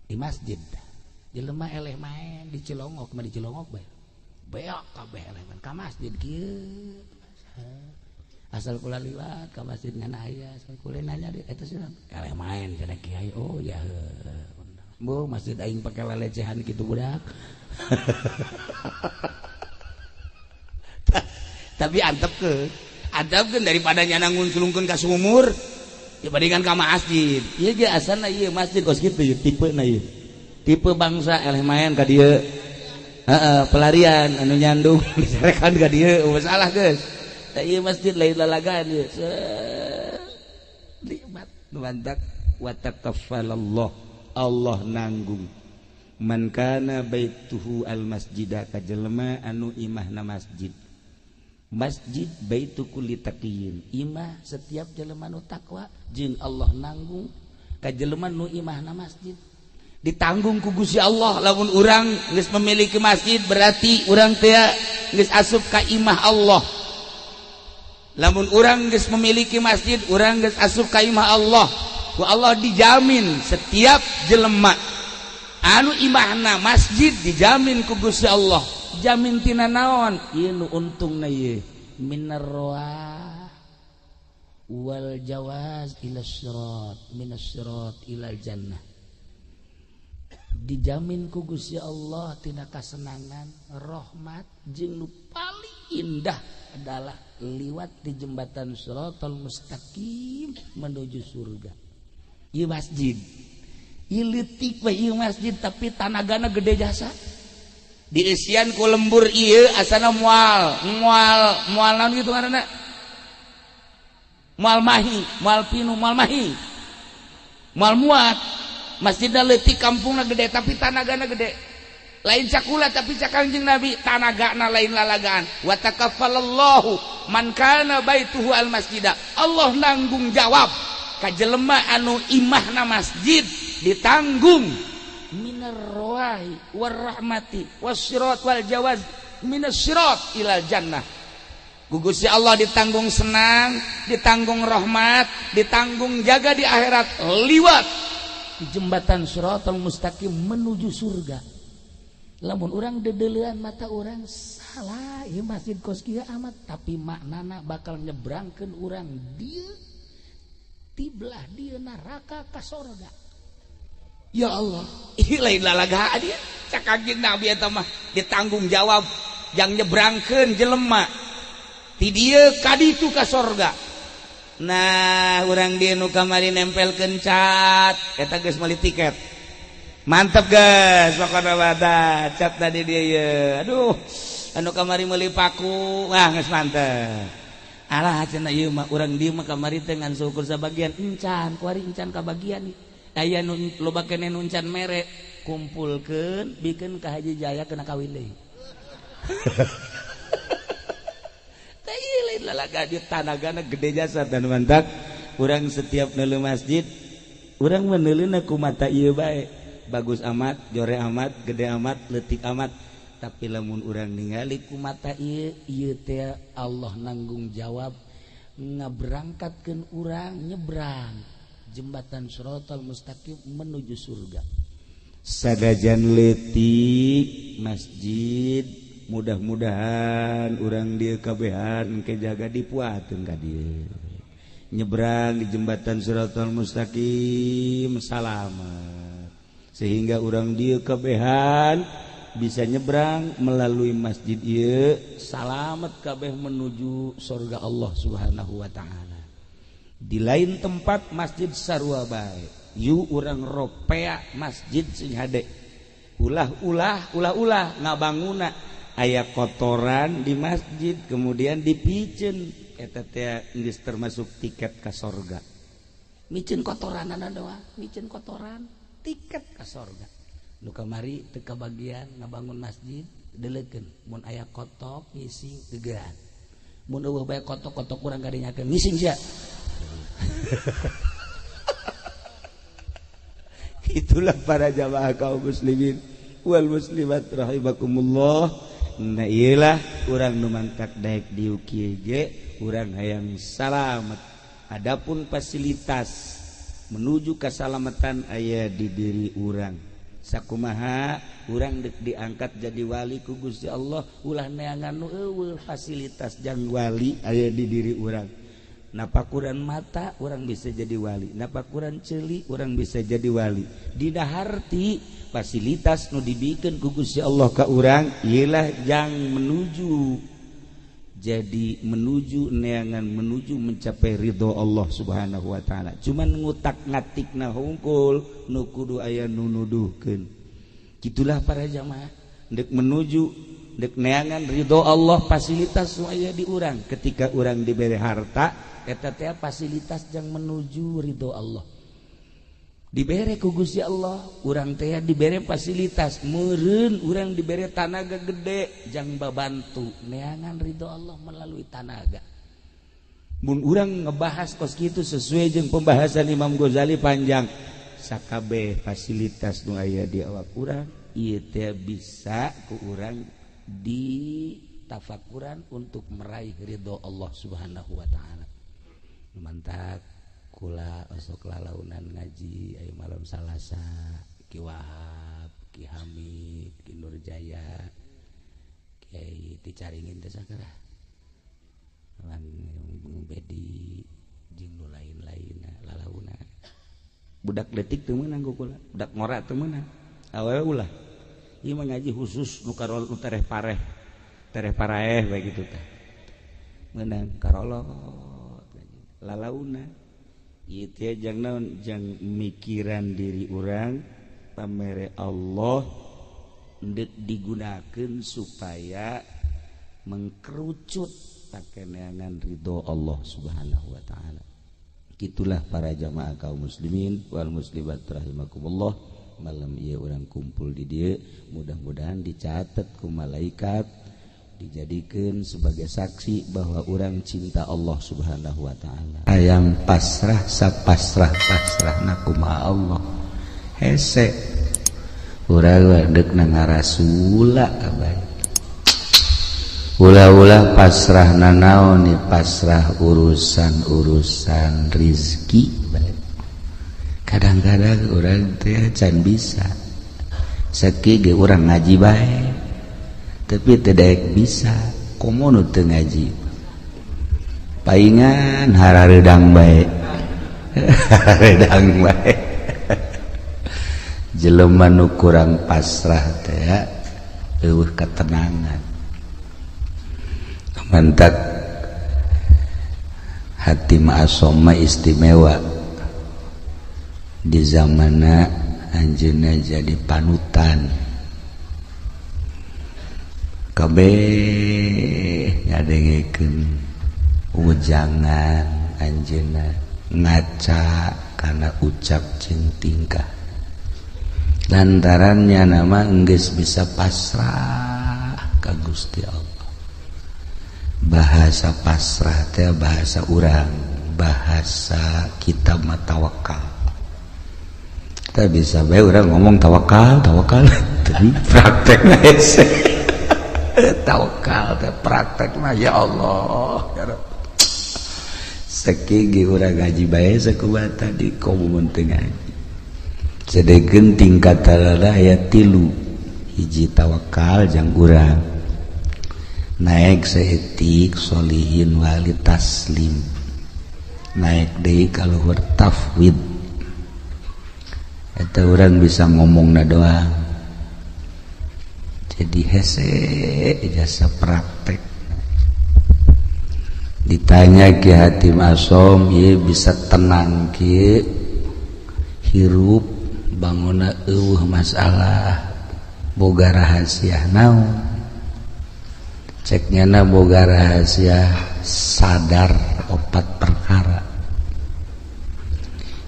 Di masjid jelema eleh main di Cilongok, mah di Cilongok bae. Beak kabeh eleman ka masjid kieu. Asal kula liwat ka masjid ngan aya, asal kula nanya di eta sih eleh main cenah kiai. Oh ya heuh. Bu masjid aing pake lelecehan kitu budak. Tapi antepkeun. Antepkeun daripada nyana ngunculungkeun ka sumur dibandingkan ka masjid. Ieu ge asalna ieu masjid kos kitu ieu tipena ieu. Tipe bangsa eleh main ka dieu. Heeh, pelarian anu nyandung disarekan ka dieu masalah geus. Tah ieu masjid lain lalagaan ieu. Nikmat nu mantak wa takaffalallah. Allah nanggung. Man kana baituhu al masjida ka jelema anu imahna masjid. Masjid baitu kulli taqiyyin, imah setiap jelema nu takwa jeung Allah nanggung ka jelema nu imahna masjid. Ditanggung ku Gusti Allah lamun urang geus memiliki masjid berarti urang teh geus asup ka imah Allah. Lamun urang geus memiliki masjid urang geus asup ka imah Allah. Ku Allah dijamin setiap jelema anu imahna masjid dijamin ku Gusti Allah. Jamin tina naon? Ieu nu untungna ieu minar roah wal jawaz ila sirat minas sirat ilal jannah. Dijamin ku Gusti Allah tina kasenangan, rahmat jeung nu paling indah adalah liwat di jembatan Siratal Mustaqim menuju surga. Ieu masjid. Ieu leutik we ieu masjid tapi tanagana gede jasa. Diisian ku lembur ieu asana moal, moal, moal naon kitu ngaranna? Moal mahi, moal pinu, moal mahi. Moal muat. Masjidna leutik kampungna gede tapi tanagana gede. Lain cakula tapi cak Kangjeng Nabi tanagana lain lalagaan. Wa takaffalallahu man kana baituhu al masjida. Allah nanggung jawab ka jelema anu imahna masjid ditanggung minar rawahi war rahmati was sirat wal jawaz minas sirat ilal jannah. Ku Gusti Allah ditanggung senang, ditanggung rahmat, ditanggung jaga di akhirat liwat di jembatan Siratal Mustaqim menuju surga. Lamun urang dedelean mata urang salah ieu masjid kos kieu amat tapi maknana bakal nyebrangkeun urang dieu tiblah dieu neraka ka sorga. Ya Allah, ieu lain lalagaan ieu. Cak Kangjeng Nabi eta mah ditanggung jawab jang nyebrangkeun jelema ti dieu ka ditu ka sorga. Nah, urang dieu nu kamari nempelkeun cat eta geus meuli tiket. Mantep geus pokona mah cat tadi dia ye. Aduh, anu kamari meuli paku, wah geus mantep. Alah cenah ieu mah urang dieu mah kamari teh ngan syukur sabagian encan, kuari encan kabagian. Aya nu loba keneh nu encan mere, kumpulkeun bikeun ka Haji Jaya kena kawin deui. Teh ieu lain lalaga di tanagana gede jasa dan mantak urang setiap neuleuh masjid urang meneuleuhna ku mata ieu bae. Bagus amat, jore amat, gede amat, leutik amat. Tapi lamun urang ningali ku mata ieu, ieu teh Allah nanggung jawab ngaberangkatkeun urang nyebrang jembatan Siratal Mustaqim menuju surga. Sadajan leutik masjid mudah-mudahan urang dieu kabehan ke jaga dipuateun ka dieu. Nyebrang di jembatan Siratal Mustaqim salamet. Sehingga urang dieu kabehan bisa nyebrang melalui masjid ieu salamet kabeh menuju surga Allah Subhanahu wa taala. Di lain tempat masjid sarua bae. Yu urang ropea masjid sing hade. Ulah-ulah, ulah-ulah ngabanguna aya kotoran di masjid kemudian dipiceun eta teh geus termasuk tiket ka sorga. Miceun kotoranana doang, miceun kotoran tiket ka sorga. Nu kamari teu kabagian ngabangun masjid deleukeun mun aya kotok ngising gegeran. Mun eueuh bae kotok-kotok urang kadinyakeun ngising sia. Itulah para jamaah kaum muslimin wal muslimat rahimakumullah. Nah iyalah urang nu mantak daek dieu kieu ge urang hayang salamet. Adapun fasilitas menuju keselamatan aya di diri urang. Sakumaha Urang dek diangkat jadi wali ku Gusti Allah, ulah neangan nu euweuh fasilitas jang wali aya di diri urang. Napakuran mata urang bisa jadi wali, napakuran ceuli urang bisa jadi wali. Dina harti fasilitas nu dibikeun ku Gusti Allah ka urang ialah jang menuju jadi menuju neangan, menuju mencapai ridho Allah Subhanahu wa taala. Cuman ngutak ngatikna hungkul nu kudu aya nu nuduhkeun. Gitulah para jamaah, dek menuju dek neangan ridho Allah, fasilitas nu aya di urang. Ketika urang diberi harta, eta teh fasilitas jang menuju ridho Allah. Dibere ku Gusti Allah, urang teh dibere fasilitas, meureun urang dibere tanaga gede jang babantu neangan ridho Allah melalui tanaga. Mun urang ngebahas kos kitu sesuai jeung pembahasan Imam Ghazali panjang, sakabeh fasilitas nu aya di awak urang ieu teh bisa ku urang ditafakuran untuk meraih ridho Allah Subhanahu wa taala. Mantap kula osok lalaunan ngaji ayo malam Salasa, Ki Wahab, Ki Hamid, Ki Nurjaya, Kiai dicaringin teh sakara lan Bedi jeung nu lain-lain lalaunan. Budak leutik teu meunang ku kula, budak ngora teu meunang, awewe ulah. Ieu mah ngaji khusus nu karol nu tereh pareh, tereh paraeh bae kitu tah. Meunang karolot lalaunan. Ieu teh jang naon, jang mikiran diri urang pamere Allah ndek digunakeun supaya mengkerucut pakeneangan ridho Allah Subhanahu wa taala. Gitulah para jamaah kaum muslimin wal muslimat rahimakumullah. Malam ieu urang kumpul di dieu, mudah-mudahan dicatat ku malaikat, dijadikan sebagai saksi bahwa orang cinta Allah Subhanahu wa taala. Hayang pasrah sapasrah pasrahna kumaha Allah. Hese urang deuk na ngarasula abay. Ulah-ulah pasrah nanaon ni, pasrah urusan-urusan rizki. Kadang-kadang urang teh can bisa. Sakieu ge urang ngaji bae, tapi tidak bisa. Komo nu teu ngaji paingan harareudang bae. Harareudang bae. Jelema nu kurang pasrah teh eueuh ketenangan. Mantak hati ma'asoma istimewa di zamana anjeunna jadi panutan. Kabeh ngadengekeun ujangan anjeunna, ngaca kana ucap jeung tingkah. Lantarannya nama enggeus bisa pasrah ka Gusti Allah. Bahasa pasrah teh bahasa urang, bahasa kita mah tawakal. Kita bisa bae urang ngomong tawakal, tawakal, tapi praktekna hese. Tawakal teh praktekna ya Allah ya Rabb. Sakieu ge urang ngaji bae sakumaha tadi komo mun teu ngaji. Sadegeun tingkatanna aya tilu. Hiji tawakal jang urang, naik saeutik solihin wali taslim, naik deui ka luhur tafwid. Eta urang bisa ngomongna doang, jadi hese jasa praktek. Ditanya Ki Hatim Asom, ieu bisa tenang kieu hirup bangunna eueuh masalah, boga rahasia naon? Ceknya na boga rahasia sadar opat perkara.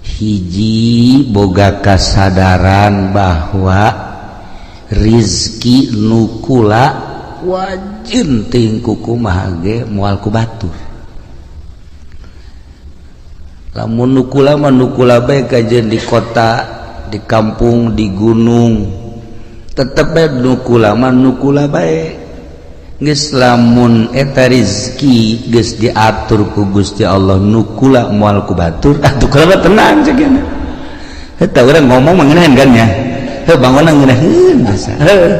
Hiji, boga kasadaran bahwa rizki nukula wajin ting kumaha ge moal ku batur. Lamun nukula mah nukula bae kajeun di kota, di kampung, di gunung, tetep bae nukula mah nukula bae. Geus lamun eta rizki geus diatur ku Gusti Allah nukula moal ku batur, atuh kula tenang cek. Eta urang ngomong mengenahan kan ya. Heuh bangunna ngeunaheun asa. Heuh.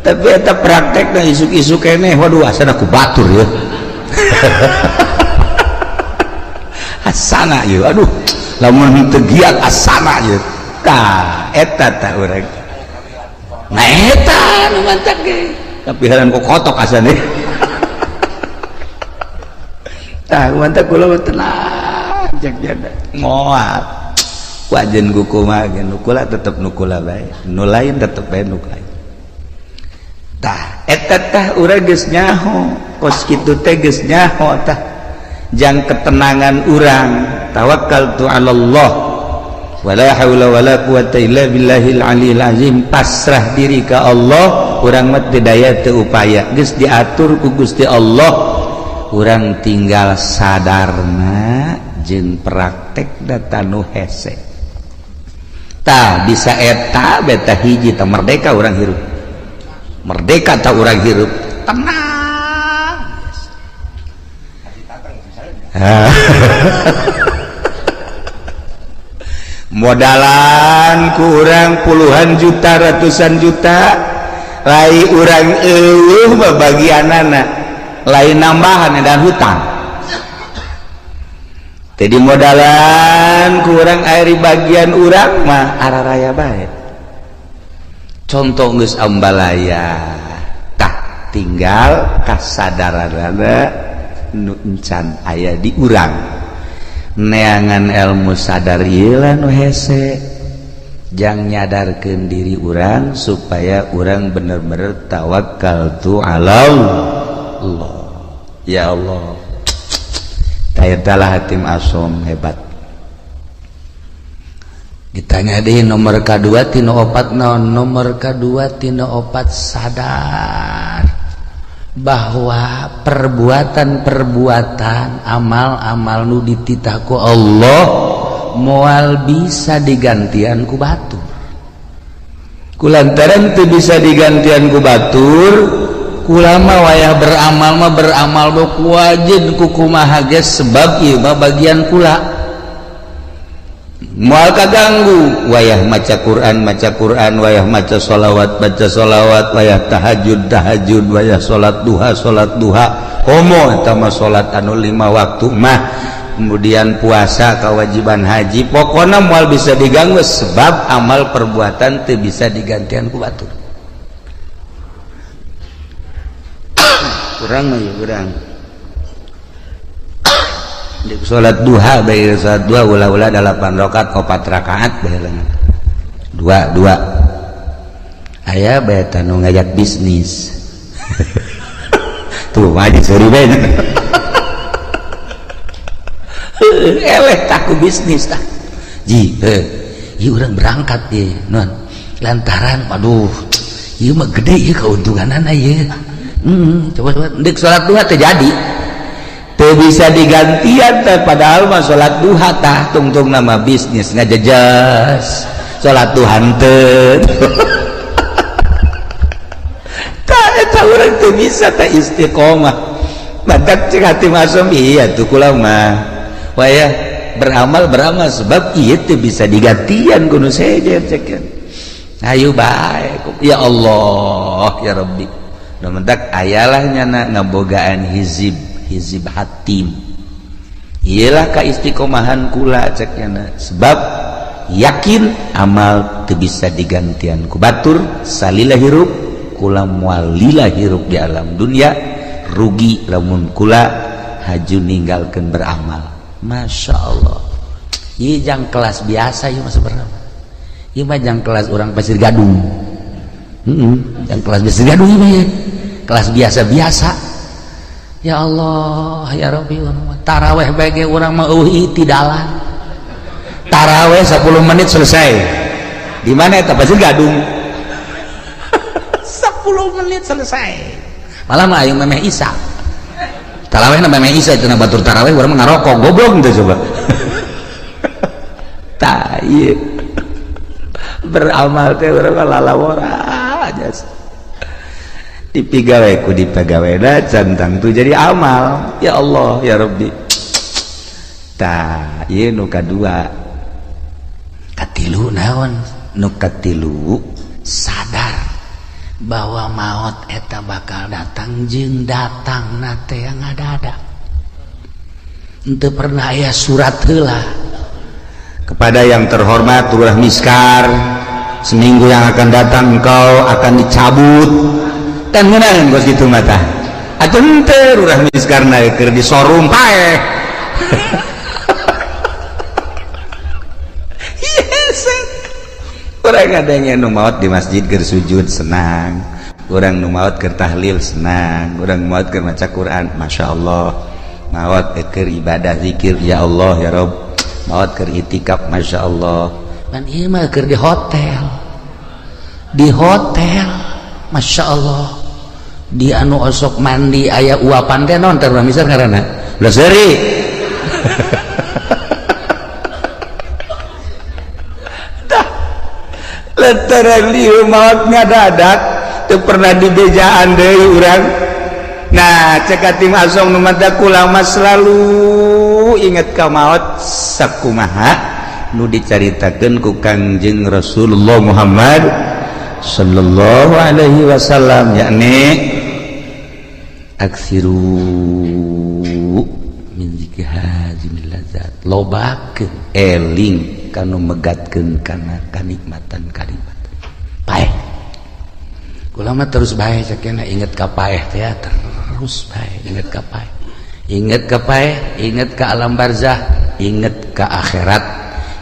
Tapi eta praktekna isuk-isuk keneh waduh asana ku batur ya. Asana ieu aduh lamun teu giat asana ieu. Tah eta tah urang. Nah eta nu mantak ge. Tapi heran ku kotok asana. Tah mantak kula mah tenang cek jada. Moal. Wajen ku kumaha ge nu kula tetep nu kula bae. Nu lain tetep bae nu lain. Tah eta tah urang geus nyaho kos kitu teh geus nyaho tah jang ketenangan urang tawakkaltu 'ala Allah wala haula wala quwata illa billahil aliyil azim, pasrah diri ka Allah, urang mah teu daya teu upaya, geus diatur ku Gusti Allah, urang tinggal sadarna jeung praktek data nu hese. Tah bisa eta beta hiji tah merdeka urang hirup. Merdeka tak urang hirup tenang. Modalan kurang puluhan juta ratusan juta lai urang eueuh bagianana lain nambahan dan hutang. Jadi modalan kurang air bagian urang mah araraya bae. Contoh geus ambalaya tah tinggal kasadaranana nu encan aya di urang neangan ilmu sadar ieu lah nu hese jang nyadarkeun diri urang supaya urang bener-bener tawakal tu ala Allah. Ya Allah, eta lah Hatim Asom hebat. Ditanya deh nomor K2 tino opat naon, nomor K2 tino opat sadar bahwa perbuatan-perbuatan amal-amal nu dititah ku Allah moal bisa digantian ku batur. Kulantaran teu bisa digantian ku batur, kulama wayah beramal mah beramal ku wajib ku kumaha ge sebab ieu mah bagian kula. Moal kaganggu wayah maca Quran wayah maca sholawat wayah tahajud tahajud wayah salat duha komo eta mah salat anu 5 waktu mah, kemudian puasa kewajiban haji, pokona moal bisa diganggu sebab amal perbuatan teu bisa digantian ku batur. Kurang mah urang salat duha bae, salat duha ulah-ulah 8 rakaat 4 rakaat bae dua dua aya bae tanu ngajak bisnis. Tuh maju seuri bae. Eleh tak ku bisnis tah ji ieu urang berangkat ye non lantaran waduh ieu mah gede ieu keuntunganana ieu. Coba coba ndek salat duha teh jadi teu bisa digantian teh, padahal mah salat duha tah tungtung nama bisnis ngajejas salat duha henteu. Tah eta urang teu bisa teh istiqomah. Badak cek hati masum iya tuh kula mah wayah beramal beramal sebab ieu teu bisa digantian kudu sejen cek. Ayo bae ya Allah ya Rabbi. Nu mentak ayalah nyana ngabogaan hizib hizib hatim. Iyalah ka istiqomahan kula ceknya sebab yakin amal teu bisa digantian ku batur salila hirup kula moal lila hirup di alam dunia rugi lamun kula haju ninggalkeun beramal. Masya Allah, ieu jang kelas biasa ieu mah sebenarnya. Ieu mah jang kelas urang Pasir Gadung. Jang kelas Pasir Gadung ieu mah kelas biasa-biasa. Ya Allah ya Rabbi, taraweh bae urang mah eueuh itidalan. Taraweh 10 menit selesai. Di mana eta Pasir Gadung? 10 menit selesai. Malah mah aing memeh isa. Taraweh na memeh isa cenah batur taraweh urang mah ngarokok goblok teh coba. Tah ieu. Beramal teh urang mah lalawora aja. Dipigawe ku dipegawena cantang tuh jadi amal. Ya Allah ya Rabbi. Tah ieu nu kadua. Katilu naon? Nu katilu sadar bahwa maut eta bakal datang jeung datang nate yang ada-ada. Henteu pernah aya surat heula. Kepada yang terhormat Lurah Miskar, seminggu yang akan datang engkau akan dicabut. Kan ngeunaan kos kitu mah tah. Atuh henteu Lurah Miskar na keur disorum paeh. Orang ada yang nu maot di masjid keur sujud senang, orang nu maot keur tahlil senang, orang maot keur maca Quran, masya Allah, maot keur ibadah zikir ya Allah ya Rob, maot keur itikaf masya Allah. Dan ieu mah keur di hotel, di hotel, masya Allah, di anu osok mandi aya uapan teh non teh misal ngaranna belah seuri. Lantaran lieu maot ngadadak teu pernah dibejaan deui urang. Nah, cek tim asong nu mata kulama selalu inget ka maot sakumaha nu dicaritakeun ku Kangjeng Rasulullah Muhammad sallallahu alaihi wasallam, yakni aksiru min zikri hazimil ladzat, lobakeun eling kanu megatkeun kana kanikmatan kanikmatan paeh. Kula mah terus bae cekena inget ka paeh teh terus bae inget ka paeh, inget ka paeh, inget ka alam barzah, inget ka akhirat,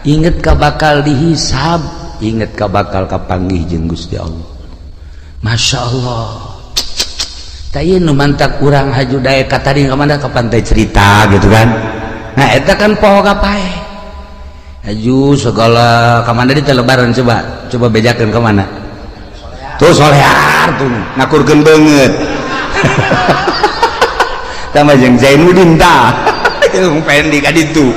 inget ka bakal dihisab, inget ka bakal kapanggih jeung Gusti Allah. Masya Allah. Tah ieu nu mantak urang haju daek ka tadi ka mana ka pantai cerita gitu kan. Nah eta kan poho ka paeh. Haju segala ka mana di lebaran coba coba bejakeun ka mana. Tuh solear tuh ngakurkeun beungeut. Tah mah jeung Zainuddin tah. Jeung Pendi ka ditu.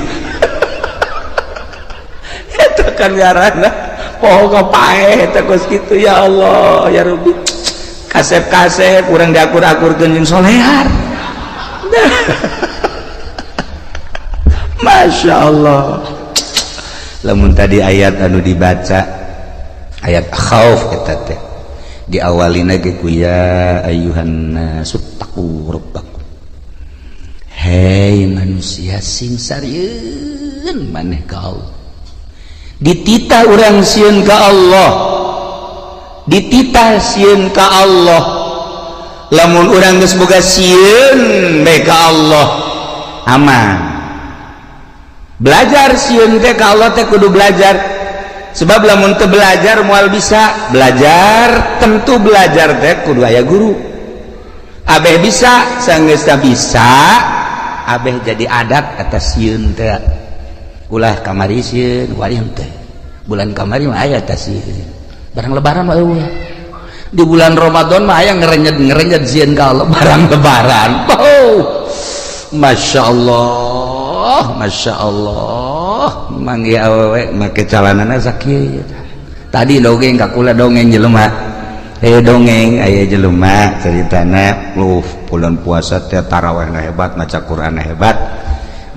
Eta kan ngaranna poho ka paeh eta kos kitu ya Allah ya Rabbi. Kasep-kasep urang diakur-akurkeun jeung solear. Masya Allah. Lamun tadi ayat anu dibaca ayat khauf eta teh diawalina ge ku ya ayyuhan nasu taqu rabbakum. Hei manusia sing sarieun maneh ka Allah. Dititah urang sieun ka Allah, dititah sieun ka Allah. Lamun urang geus boga sieun bae ka Allah aman. Belajar sieun teh ka Allah teh kudu belajar. Sebab lamun teu belajar moal bisa. Belajar tentu belajar teh kudu aya guru. Abeh bisa sanggeus bisa, abeh jadi adat atas sieun teh. Ulah kamari sieun, wari teh. Bulan kamari mah aya teh sieun. Barang lebaran mah eueuh. Di bulan Ramadan mah aya ngerenyet-ngerenyet sieun ka Allah barang lebaran. Oh. Masya Allah, Masya Allah. Manggih awewe make calanana sakieu. Tadi dongeng ka kula dongeng jelema. Dongeng aya jelema ceritana lu bulan puasa teh tarawihna hebat, maca Qur'anna hebat.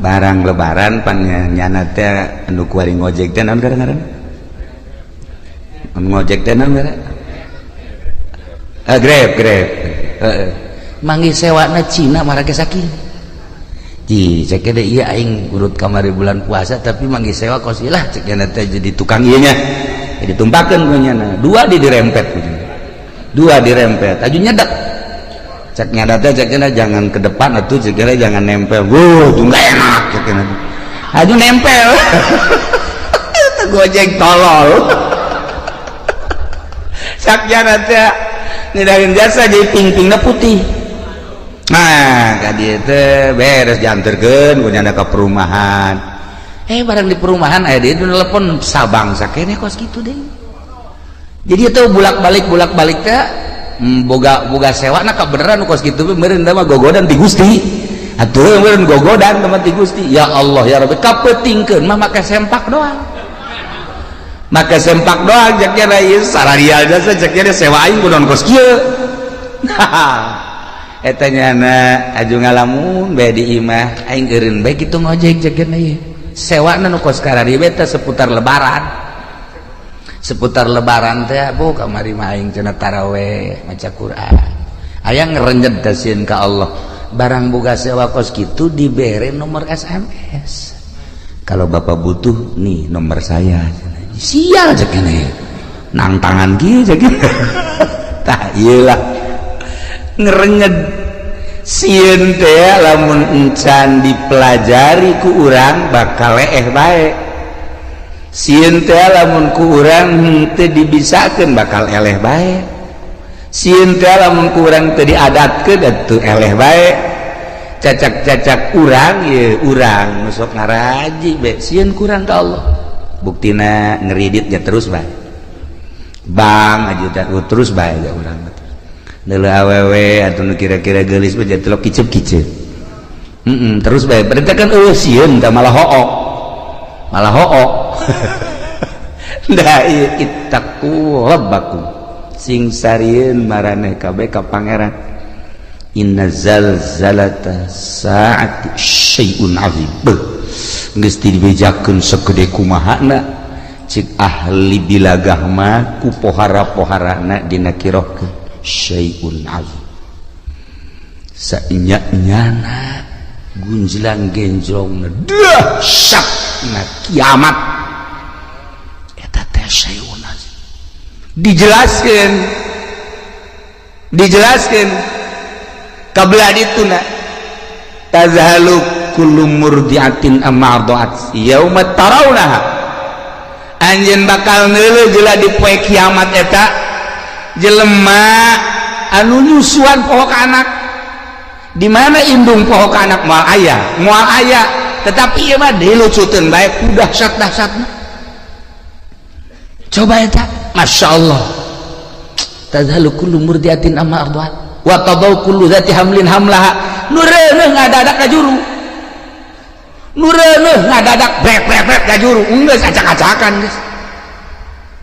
Barang lebaran pan nyana teh anu kuari ngojek teh naon ngaranna? Ngojek teh naon ngaranna? Grab, Grab. Heeh. Manggih sewana Cina marake sakieu. Ji, cek deh iya aing urut kamari bulan puasa tapi manggih sewa kos ilah cek nyana teh jadi tukang ieu nya. Jadi tumpakeun ku nyana. Dua di dirempet. Dua dirempet. Aju nyedak. Cek nyana teh cek nyana jangan ke depan atuh cek nyana jangan nempel. Wuh, tuh enggak enak cek nyana. Aju nempel. Itu gojek tolol. Cek nyana teh ngedarin jasa jadi ping-pingna putih. Nah, ka dieu teh beres dianterkeun ku nyana ka perumahan. Barang di perumahan aya dieu telepon Sabang sakene kos kitu deui. Jadi itu bolak-balik teh boga sewa na kabeneran kos kitu meureun mah gogodan ti Gusti. Atuh meureun gogodan mah ti Gusti. Ya Allah ya Rabbi kapeutingkeun mah make sempak doang. Make sempak doang cek nya ieu sararial jasa cek nya sewa aing kunaon kos kieu. Eta nyana aju ngalamun bae di imah aing eureun bae kitu ngojek cek nya ieu. Sewana nu kos karari teh seputar lebaran. Seputar lebaran teh bu kamari mah aing cenah taraweh maca Quran. Aya ngerenjet sieun ka Allah. Barang boga sewa kos kitu dibere nomor SMS. Kalau bapak butuh nih nomor saya. Sial cek ini. Nang tangan kieu cek. Tah ieu lah. Ngerenyet sieun teh lamun encan dipelajari ku urang bakal leeh bae. Sieun teh lamun ku urang henteu dibisakeun bakal eleh bae. Sieun teh lamun ku urang teu diadatkeun atuh eleh bae. Cacak-cacak urang ye urang nu sok ngaraji be sieun kurang ka Allah. Buktina ngeriditnya terus bae. Bang aja terus bae ja urang mah. Neuleuh awewe atuh nu kira-kira geulis mah jadi telok kicep-kicep. Terus bae berarti kan eueuh sieun tah malah hook. Malah hook. Da ieu ittaqu rabbakum. Sing sarieun maraneh kabeh ka pangeran. Inna zalzalata saati syai'un azim. Beuh, geus dibejakeun segede kumahana cik ahli bilagah mah ku pohara-poharana dina kirohkeun syai'un azim. Sainya-nyana gunjlang genjrongna dahsyatna kiamat eta teh syai'un azim. Dijelaskeun dijelaskeun kabelah dituna tazhalu kullu murdiatin amma arda'at yauma tarawnaha. Anjeun bakal neuleuh jeula di poe kiamat eta jelema anu nyusuan poho ka anak. Di mana indung poho ka anak moal aya, moal aya, tetapi ieu mah dilucuteun bae ku dahsyat-dahsyatna. Coba eta, Masya Allah. Tazhalu kullu murdiatin amma arda'at wa tadau kullu dzati hamlin hamlaha. Nu reuneuh ngadadak ka juru. Nu reuneuh ngadadak brek brek brek ka juru. Geus acak-acakan geus.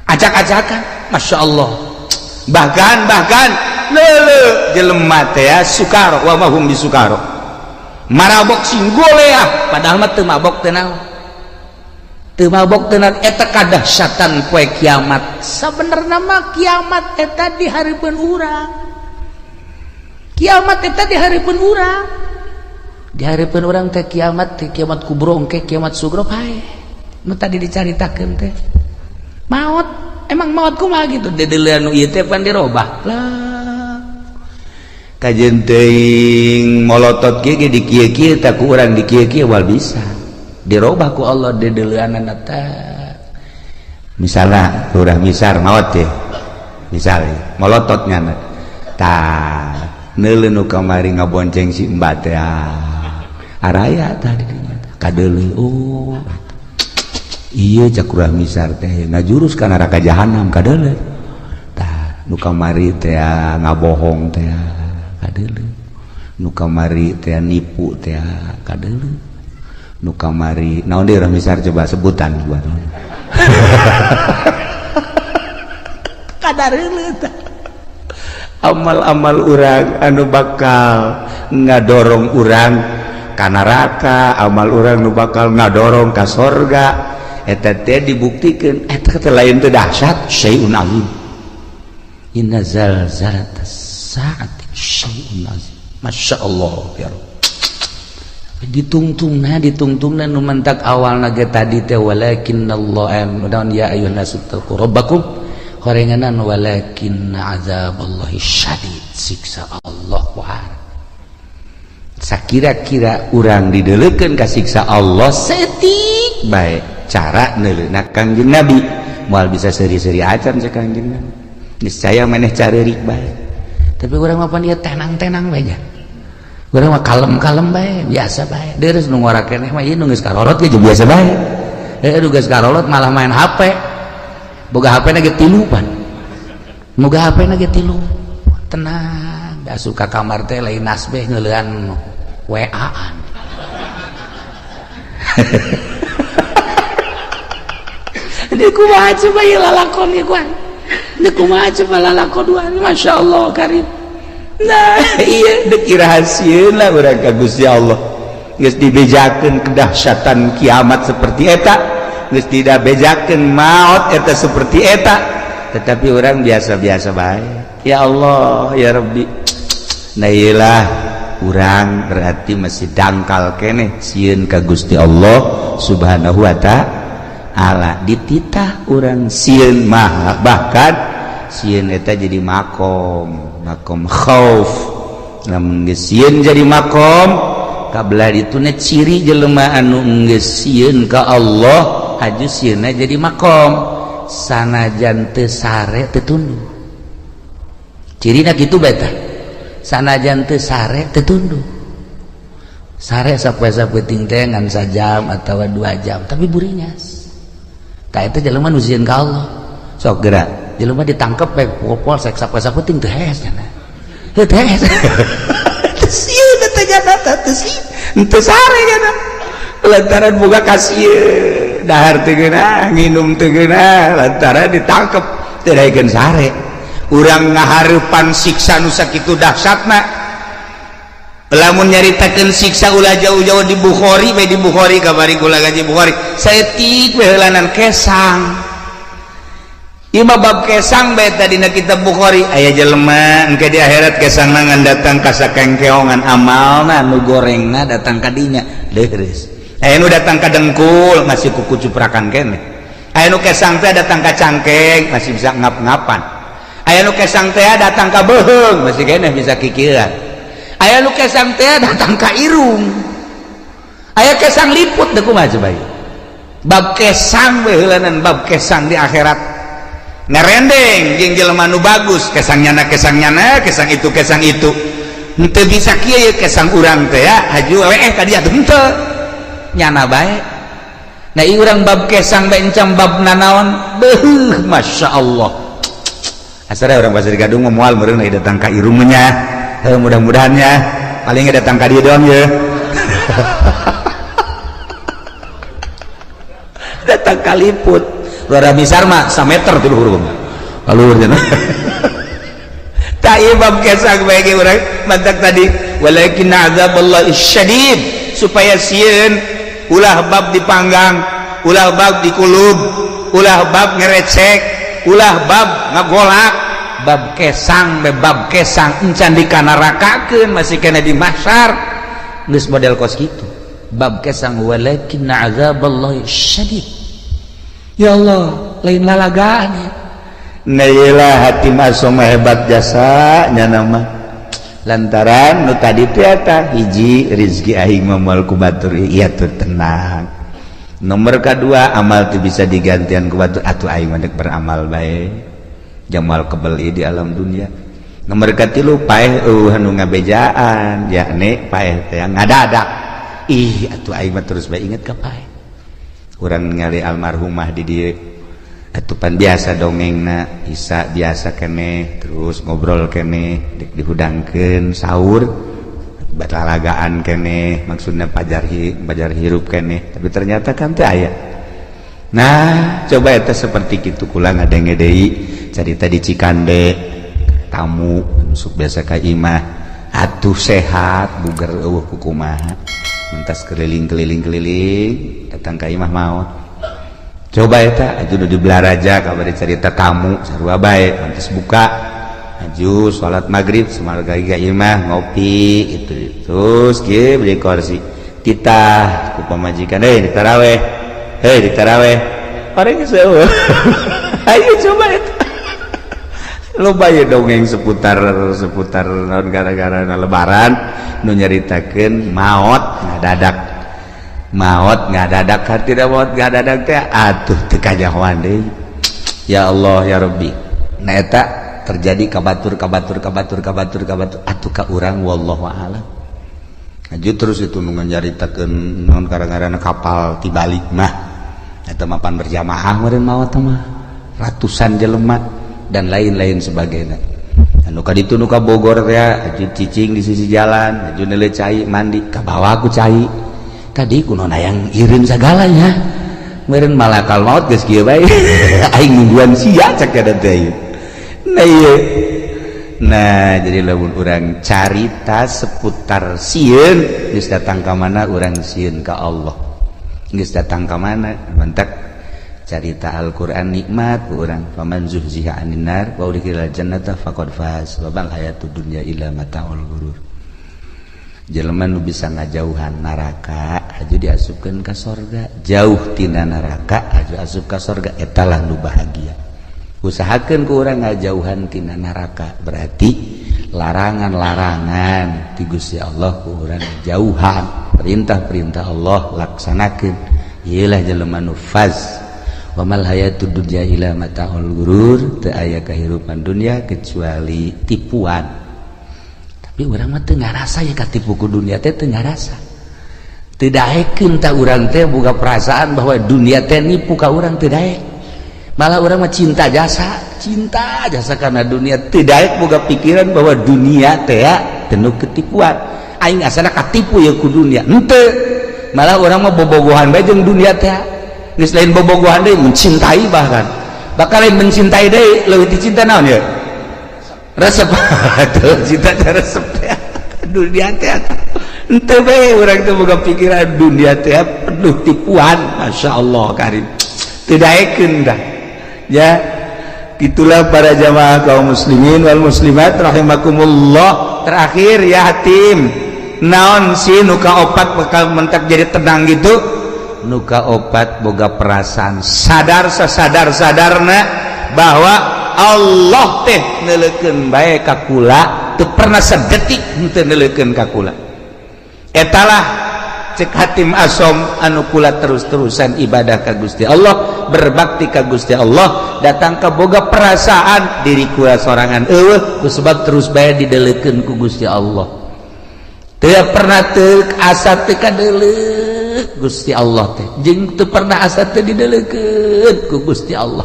Acak-acakan, Masya Allah. Bahkan bahkan leuleuh jelema teh sukaro wa mahum bisukaro. Marabok sing goleah padahal mah teu mabok teu naon. Teu mabok teu naon eta kadahsyatan poe kiamat. Sabenerna mah kiamat eta di hareupeun urang. Kiamat eta di hareupeun urang. Di hareupeun urang teh kiamat kubro engke kiamat sugro pae. Nu tadi dicaritakeun teh. Maot, emang maot kumaha gitu dedeuleun nu ieu teh pan dirobah. Lah. Kajeun teuing molotot kieu ge di kieu-kieu tah ku urang di kieu-kieu wal bisa. Dirobah ku Allah dedeuleunana teh. Misalna Lurah Misar maot teh. Misal molotot nyana. Tah neuleuh nu kamari ngabonceng si Mbak teh. Araya tah di dinya kadeuleuh. Oh. Iya cak Lurah Misar teh ngajurus ka neraka jahanam kadeuleuh. Tah nu kamari teh ngabohong teh kadeuleuh. Nu kamari teh nipu teh kadeuleuh. Nu kamari naon deui Lurah Misar coba sebutan buat. Kadeuleuh tah. Amal-amal urang anu bakal ngadorong urang ka neraka, amal urang nu bakal ngadorong ka sorga eta teh dibuktikeun eta teh lain teh dahsyat syai'un azim. Inna zalzalatas saati syai'un azim. Masya Allah ya Rabb. Ditungtungna ditungtungna nu mentak awalna ge tadi teh walakinnallaha dan ya ayyuhan nasu taqu rabbakum horenganan walakin azaballahi syadid, siksa Allah wahar. Sakira-kira urang dideleukeun ka siksa Allah setik bae cara neuleuna Kangjeng Nabi moal bisa seuri-seuri acan cek Kangjeng Nabi. Niscaya maneh careurik bae. Tapi urang mah pan ieu tenang-tenang bae nya. Urang mah kalem-kalem bae, biasa bae. Deures nu ngora keneh mah ieu nu geus karorot ge biasa bae. Heuh nu geus karorot malah main HP. Boga HP na ge tilu pan. Boga HP na ge tilu. Tenang, da asup ka kamar teh lain nasbeh ngeulean WA-an. Ini kumaha coba ieu lalakon ieu kuan. Ini kumaha coba lalakon dua. Masya Allah karim. Nah, iya deuk rahasieun lah urang ka Gusti Allah. Geus dibejakeun kedahsyatan kiamat seperti eta. geus tidak bejakeun maot eta seperti eta, tetapi orang biasa-biasa bae. Ya Allah ya Rabbi, nah iyalah urang berarti masih dangkal keneh sieun ka Gusti Allah Subhanahu wa ta'ala. Dititah urang sieun mah, bahkan sieun eta jadi makom, makom khauf. Lamun geus sieun jadi makom kabelah dituna ciri jelema anu geus sieun ka Allah, aju sieunna jadi makom sanajan teu sare teu tunduk. Cirina kitu bae tah, sanajan teu sare teu tunduk. Sare sapoe-sapoe teh ngan sajam atawa 2 jam tapi buringas. Tah eta jelema nu sieun ka Allah. Sok geura jelema ditangkep bae polsek sapoe-sapoe teu hees cenah. Heuh teu hees. Sieun teh jana teh sieun teu sare jana. Lantaran boga kasieun, dahar teu geunah, nginum teu geunah, lantaran ditangkep teu daekeun sare. Urang ngahareupan siksa nu sakitu dahsyatna. Lamun nyaritakeun siksa ulah jauh-jauh di Bukhari bae, di Bukhari kamari kula ngaji Bukhari saeutik we heulanan kesang. Ieu mah bab kesang bae tadi na kitab Bukhari. Aya jelema engke di akhirat kesangna ngan datang ka sakengkeongan amalna nu gorengna datang ka dinya leureus. Aya nu datang ka dengkul masih kuku cuprakan keneh. Aya nu kesang teh datang ka cangkeng masih bisa ngap-ngapan. Aya nu kesang teh datang ka beuheung masih keneh bisa kikieuan. Aya nu kesang teh datang ka irung. Aya kesang liput teh kumaha coba ieu. Bab kesang we heulanan, bab kesang di akhirat ngerendeng jeung jelema nu bagus kesang nyana, kesang nyana, kesang itu, kesang itu henteu bisa kieu ye kesang urang teh ya haju we ka dia henteu nyana bae. Nah ieu urang bab kesang bae encam bab nanaon beuh Masya Allah. Asal orang Pasir Gadung moal meureun datang ka irung nya, mudah-mudahan ya paling datang ka dieu doang ye. Datang ka liput luar misar mah sameter ti luhur ka luhur cenah. Tah ieu bab kesang bae ge urang mantak tadi walakin azaballahi syadid, supaya sieun ulah bab dipanggang, ulah bab dikulub, ulah bab ngerecek, ulah bab ngagolak, bab kesang be bab kesang encan dikanarakakeun masih kena di mahsyar geus model kos kitu. Bab kesang walakin azaballahi syadid. Ya Allah, lain lalagaan. Nah iyalah hati masuk hebat jasa nya nama. Lantaran nu tadi teh eta hiji rizki aing mah moal ku batur ieu tuh tenang. Nomor kedua amal tuh bisa digantian ku batur atuh aing mah dek beramal bae. Jamal kebeli di alam dunia. Nomor katilu paeh eueuh anu ngabejaan yakni paeh teh ngadadak. Ih atuh aing mah terus bae inget ka paeh. Urang ningali almarhumah di dieu atupan biasa dongengna isa biasa keneh terus ngobrol keneh dek dihudangkeun sahur batlalagaan keneh maksudna pajar hirup keneh tapi ternyata kan teu aya. Nah coba eta seperti kitu kula ngadenge deui carita di Cikande tamu masuk biasa ka imah atuh sehat buger eueuh kukumaha mentas keliling-keliling-keliling datang ka imah maot. Coba eta aju nu di Belaraja kabari cerita tamu sarua bae mentas buka aju salat magrib samarga ka imah ngopi itu terus kieu beli kursi titah ku pamajikan heuy di taraweh heuy di taraweh orang geus eueuh. Ayo coba eta loba ye dongeng seputar naon gara-gara lebaran nu nyaritakeun maot ngadadak, maot ngadadak hartina maot ngadadak teh atuh teu kanyahoan deui. Ya Allah ya Rabbi. Nah eta terjadi ka batur ka batur ka batur ka batur ka batur atuh ka urang wallahu a'lam. Aju terus itu nu nyaritakeun naon gara-gara kapal tibalik mah eta mapan berjamaah meureun maot mah ratusan jelema dan lain-lain sebagainya. Anu ka ditu nu ka Bogor teh aju cicing di sisi jalan, aju neuleuh cai mandi ka bawa ku cai. Tadi kuno hayang ireun sagalanya. Meureun malakal maut geus kieu bae. Aing nungguan sia cek eta teh. Nah ieu. Nah jadi lamun urang carita seputar sieun geus datang ka mana urang sieun ka Allah. Geus datang ka mana mantak Carita Al-Qur'an nikmat ku urang, faman zuhziha 'anil nar wa udkhilal jannata faqad faz wa mal hayatud dunya illa mataul ghurur. Jelema nu bisa ngajauhan neraka aju diasupkeun ka sorga, jauh tina neraka aju asup ka sorga, etalah nu bahagia. Usahakeun ku urang ngajauhan tina neraka, berarti larangan-larangan ti Gusti Allah ku urang jauhan, perintah-perintah Allah laksanakeun. Ieulah jelema nu faz. Wa mal hayatud dunya illa mataul ghurur, teu aya kahirupan dunia kecuali tipuan. Tapi urang mah teu ngarasa ya katipu ku dunia teh, teu ngarasa. Teu daekeun tah urang teh boga perasaan bahwa dunia teh nipu ka urang, teu daek. Malah urang mah cinta jasa, cinta jasa karena dunia, teu daek boga pikiran bahwa dunia teh penuh ketipuan. Aing asana katipu ya ku dunia. Henteu. Malah urang mah bobogohan bae jeung dunia teh. Geus lain bobogohan deui, mencintai bahkan. Bakal lain mencintai deui, leuwih dicinta naon ya? Resep. Cinta teh resep teh. Dunia teh henteu bae urang teh boga pikiran dunia teh penuh tipuan. Masya Allah karim. Teu daekeun dah. Ya, itulah para jamaah kaum muslimin wal muslimat rahimakumullah. Terakhir ya Hatim, naon sih nu kaopat bakal mentak jadi tenang gitu? Nu kaopat boga perasaan sadar sasadar sadarna bahwa Allah teh neuleukeun bae ka kula, teu pernah sedetik henteu neuleukeun ka kula. Etalah cek Hatim Asom anu kula terus-terusan ibadah ka Gusti Allah, berbakti ka Gusti Allah, datang ka boga perasaan diri kula sorangan eueuh kusebab terus bae didelekeun ku Gusti Allah. Teu pernah teu asa teu kadeleuk Gusti Allah teh, jeung teu pernah asa teu didelekeun ku Gusti Allah.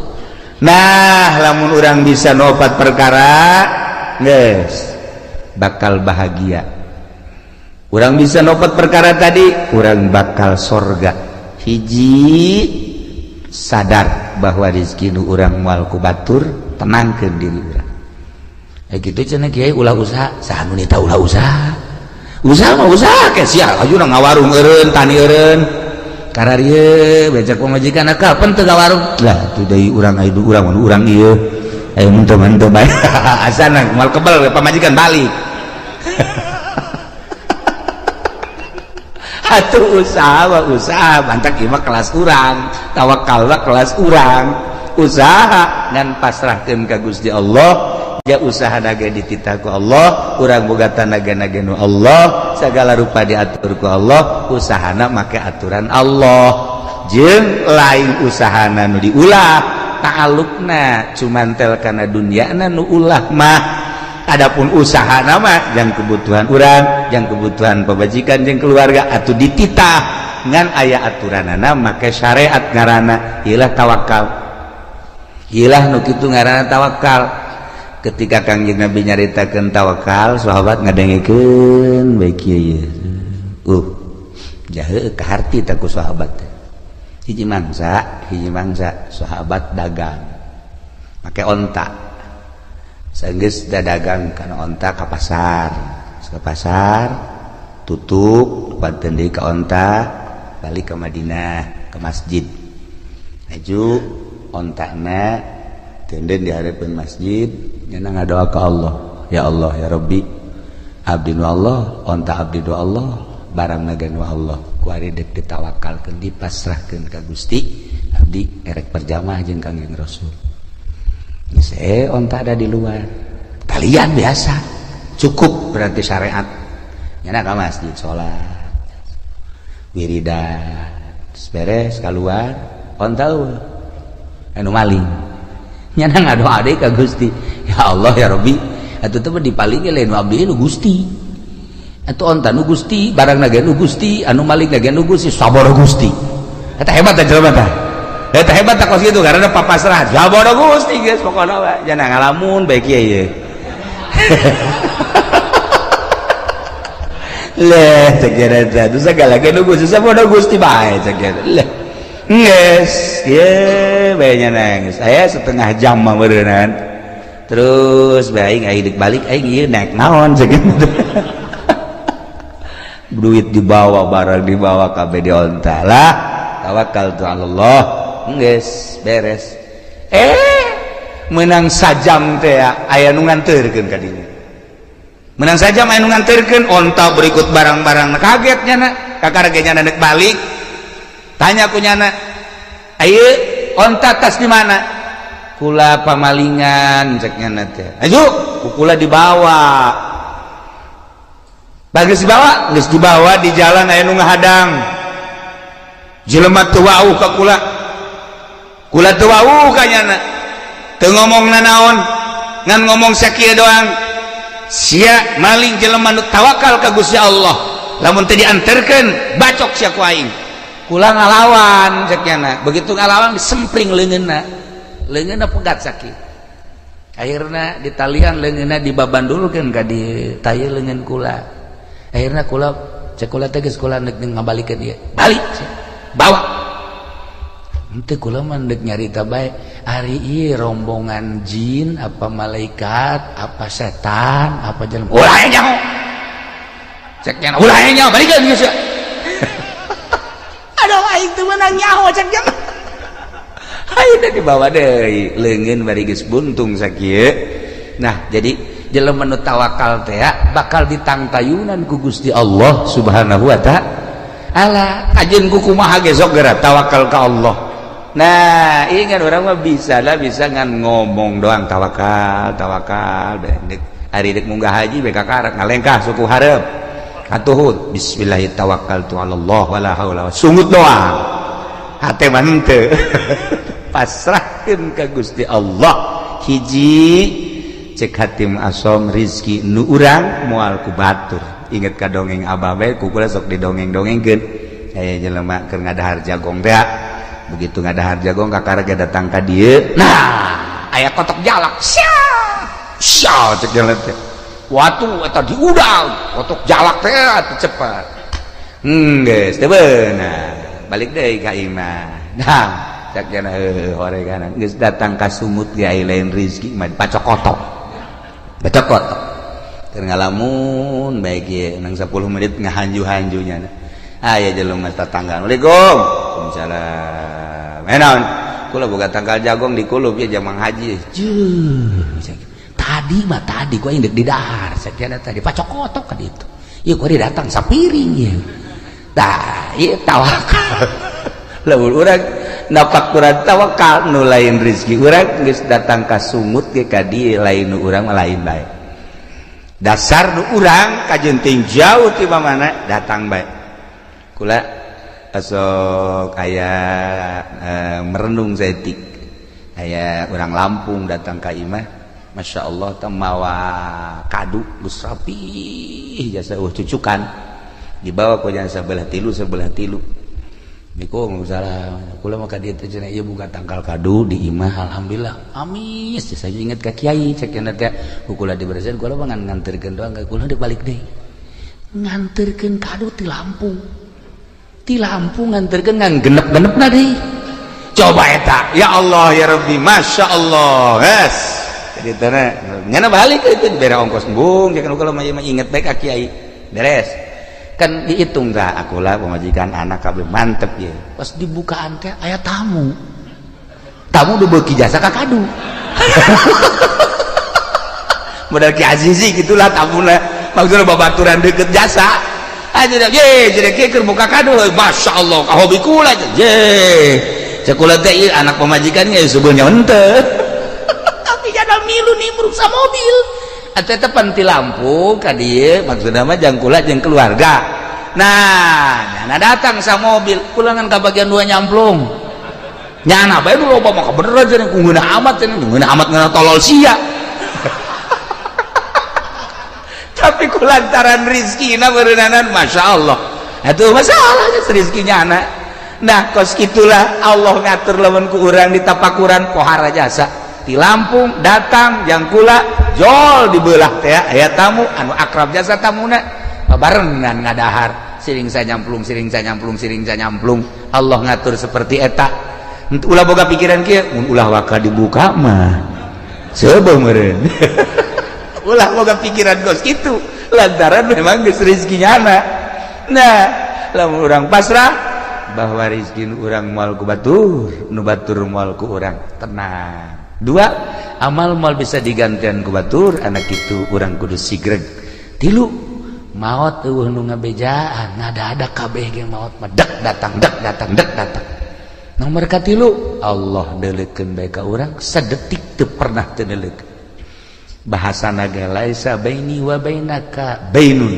Nah, lamun urang bisa nopat perkara geus bakal bahagia. Urang bisa nopat perkara tadi, urang bakal sorga. Hiji, sadar bahwa rezeki nu urang moal ku batur, tenangkeun diri urang. Eh kitu cenah kiai ulah usaha, saha nu nita ulah usaha? Usaha mah usaha ke sia aju ngawarung eureun, tani eureun. Kararieu becak pamajikan kapan teu ngawarung? Lah atuh deui urang aya urang mun urang ieu. Ayo mun teu bae. Asana moal kebel pamajikan balik. Atuh usaha mah usaha, mantak ieu mah kelas urang, tawakal mah kelas urang. Usaha ngan pasrahkeun ka Gusti Allah, ja usaha naga dititah ku Allah, urang boga tanaga naga nu Allah, segala rupa diatur ku Allah, usahana make aturan Allah. Jeung lain usahana nu diulah, ta'alluqna cuman tel kana dunyana nu ulah mah. Adapun usaha nama yang kebutuhan urang, yang kebutuhan pemajikan jeung keluarga atau dititah ngan aya aturanana make syariat ngaranna ilah tawakal. Ilah nu kitu ngaranna tawakal. Ketika Kangjeng Nabi nyaritakeun tawakal, sahabat ngadengekeun bae kieu ieu. Jahe kaharti tah ku sahabat teh. Hiji mangsa sahabat dagang make onta. Sanggeus dagang kana onta ka pasar. Ka pasar tutup panten deui ka onta, balik ke Madinah, ke masjid. Aju ontana tenden di hareupeun masjid, nyana ngadoa ka Allah, ya Allah ya Rabbi, abdi nu Allah, onta abdi nu Allah, barang naga nu Allah, ku ari deuk ditawakalkeun dipasrahkeun ka Gusti, abdi erek berjamaah jeung Kangjeng Rasul. Geus onta ada di luar, kalian biasa, cukup berarti syariat. Nyana ka masjid salat, wiridan, beres keluar, onta eueuh, anu maling. Nyana ngadoa deui ka Gusti, ya Allah ya Rabbi, atuh teh dipaling lain nu abdi nu Gusti. Atuh onta nu Gusti, barang naga nu Gusti, anu maling naga nu Gusti, sabar Gusti. Eta hebat teh jelema teh. Eta hebat teh kos kitu karena papasrah. Sabar Gusti geus pokona we. Jangan ngalamun bae kieu ieu. Leh cek eta teh segala ge nu Gusti sabar Gusti bae cek eta. Leh. Geus, ieu bae nya nangis. Aya setengah jam mah meureunnan. Terus bae aing deuk balik aing ieu naik naon cek eta. Duit dibawa, barang dibawa kabeh di onta lah. Tawakal tu Allah. Geus beres. Menang sajam teh aya nu nganterkeun ka dinya. Menang sajam aya nu nganterkeun onta berikut barang-barang. Kaget nyana, kakara ge nyana deuk balik. Tanya ku nyana, "Ayeuna onta tas di mana?" Kula pamalingan cek nyana teh. Ayo, ku kula dibawa. Bagus dibawa, geus dibawa di jalan aya nu ngahadang. Jelema teu wauh ka kula. Kula teu wauh ka nyana. Teu ngomong nanaon, ngan ngomong sakieu doang. Sia maling jelema nu tawakal ka Gusti Allah. Lamun teu dianterkeun, bacok sia ku aing. Kula ngalawan cek nyana. Begitu ngalawan disempring leungeunna. Leungeunna pegat sakit. Akhirna ditalian leungeunna dibabandulkeun ka di taye leungeun kula. Akhirna kula cek kula teh geus kula neuk ngabalikeun ieu. Balik sia. Bawa. Henteu kula mah deuk nyarita bae. Ari ieu rombongan jin apa malaikat apa setan apa jelema. Ulah nyaho. Cek nyana ulah nyaho balikeun geus sia. Aduh aing teu meunang nyaho cek nyana. Ayeuna dibawa deui leungeun bari geus buntung sakieu. Nah, jadi jelema nu tawakal teh bakal ditangtayunan ku Gusti Allah Subhanahu wa ta'ala. Kajeun ku kumaha ge sok geura tawakal ka Allah. Nah, ingat orang mah bisa lah, bisa ngan ngomong doang tawakal, tawakal. Ari deuk munggah haji bae kakarak ngalengkah suku hareup. Atuh bismillah tawakkaltu ala Allah wala haula sungut doang. Hate mah henteu. Pasrahkeun ka Gusti Allah. Hiji cek hatim asom rizki nu urang moal ku batur. Inget ka dongeng abah bae ku kula sok didongeng-dongengkeun. Aya jelema keur ngadahar jagong teh. Begitu ngadahar jagong kakara ge datang ka dieu. Nah, aya kotok jalak. Sia. Sia cek jelema teh. Watu eta diudang, kotok jalak teh atuh cepat. Geus teu beunang. Balik deui ka imah. Nah, cek cenah heueuh horegan geus datang ka sumut ge aya lain rizki mah pacokotok. Pacokotok. Keur ngalamun bae ge nang 10 menit ngahanju-hanjunya. Aya jelema tetangga. Assalamualaikum. Waalaikumsalam. Eh naon? Kula boga tangkal jagong di kulub ya jamang haji. Jeuh. Tadi mah tadi gua indek di dahar sakieu tadi pacokotok ka ditu. Ieu kuari datang sapiring ieu. Tah, ieu tawakal. Lamun urang napak kurang tawakal nu lain rezeki urang geus datang ka sungut ge ka dieu lain nu urang mah lain bae. Dasar nu urang kajeun ting jauh ti mana datang bae. Kula esok aya merenung saeutik. Aya urang Lampung datang ka imah. Masya Allah teh mawa kadu geus rapih jasa cucukan dibawa ku jasa sebelah tilu sebelah tilu. Waalaikumsalam. Kula mah ka dieu teh cenah ieu buka tangkal kadu di imah alhamdulillah. Amis saya inget ka kiai cek cenah teh ku kula dibersihan kula mah ngan nganterkeun doang ka kula dibalik deui. Nganterkeun kadu ti Lampung. Ti Lampung nganterkeun ngan genep-genepna deui. Coba eta ya Allah ya Rabbi Masya Allah. Yes. Jadi tanah nyana balik itu dibere ongkos embung jangan kula mah inget bae ka kiai. Beres. Kan dihitung dah akulah pemajikan anak kabeh mantep ya. Pas dibukaan teh aya tamu. Tamu udah beuki jasa ka kadu. Modal Ki Azizi gitulah tamuna. Maksudnya babaturan deket jasa. Aja dah ye jadi kieu keur buka kadu Masya Allah ka hobi kula ye. Cek kula teh ieu anak pemajikannya sebenarnya henteu. Tapi jada milu nimbrung sa mobil. Atau tepan ti Lampung ka dieu maksudna mah jang kula jeung keluarga. Nah, nyana datang sa mobil, kulangan ka bagian dua nyamplung. Nyana bae nu loba mah bener aja ku ngeunah amat cenah, ngeunah amat ngeunah tolol sia. Tapi ku lantaran rizkina beureunanan Masya Allah. Atuh masalahnya rizki nyana. Nah, kos itulah Allah ngatur lamun ku urang ditapakuran pohara jasa. Di Lampung datang jang kula jol dibelah teh aya tamu anu akrab jasa tamuna babarengan ngadahar siring sanyamplung siring sanyamplung siring sanyamplung. Allah ngatur seperti eta. Ulah boga pikiran kieu mun ulah waka dibuka mah seubeuh meureun. Ulah boga pikiran kos kitu lantaran memang geus rezeki nyana. Nah, lamun urang pasrah bahwa rizki urang moal ku batur, nu batur moal ku urang, tenang. Dua, amal moal bisa digantian ku batur, anak itu urang kudu sigreg. Tilu, maot eueuh nu ngabejaan, ngada-ada kabeh ge maot mah dek datang, dek datang, dek datang. Nomor katilu, Allah deuleukeun bae ka urang sadetik teu pernah teu deuleukeun. Bahasana ge laisa baini wa bainaka bainun,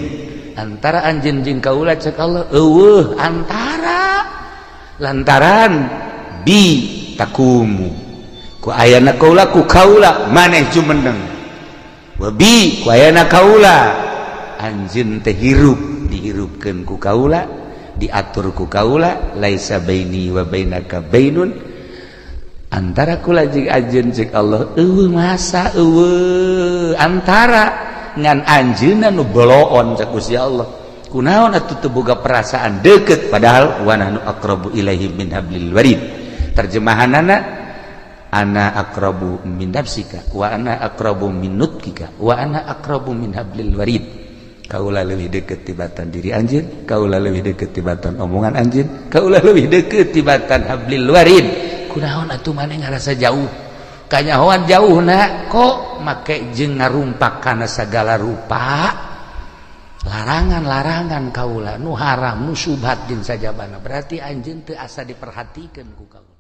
antara anjeun jeung kaula cek Allah eueuh antara, lantaran bi takumu ku ayana kaula, ku kaula maneh jumeneng, wa bi ku ayana kaula anjeun teh hirup, dihirupkeun ku kaula, diatur ku kaula. Laisa baini wa bainaka bainun, antara kula jeung anjeun cek Allah eueuh masa eueuh antara, ngan anjeunna nu boloon cek Gusti Allah. Kunaon atuh teu boga perasaan deket, padahal wa nahnu aqrabu ilaihi min hablil warid. Terjemahanana ana aqrabu min nafsika wa ana aqrabu min nutkika wa ana aqrabu min hablil warid. Kaula leuwih deket tibatan diri anjeun, kaula leuwih deket tibatan omongan anjeun, kaula leuwih deket tibatan hablil warid. Kunaon atuh maneh ngarasa jauh, kanyahoan jauh na kok make jeung ngarumpak kana sagala rupa larangan-larangan kaula nu haram, nu subhat jeung sajabana, berarti anjeun teu asa diperhatikeun ku kaula.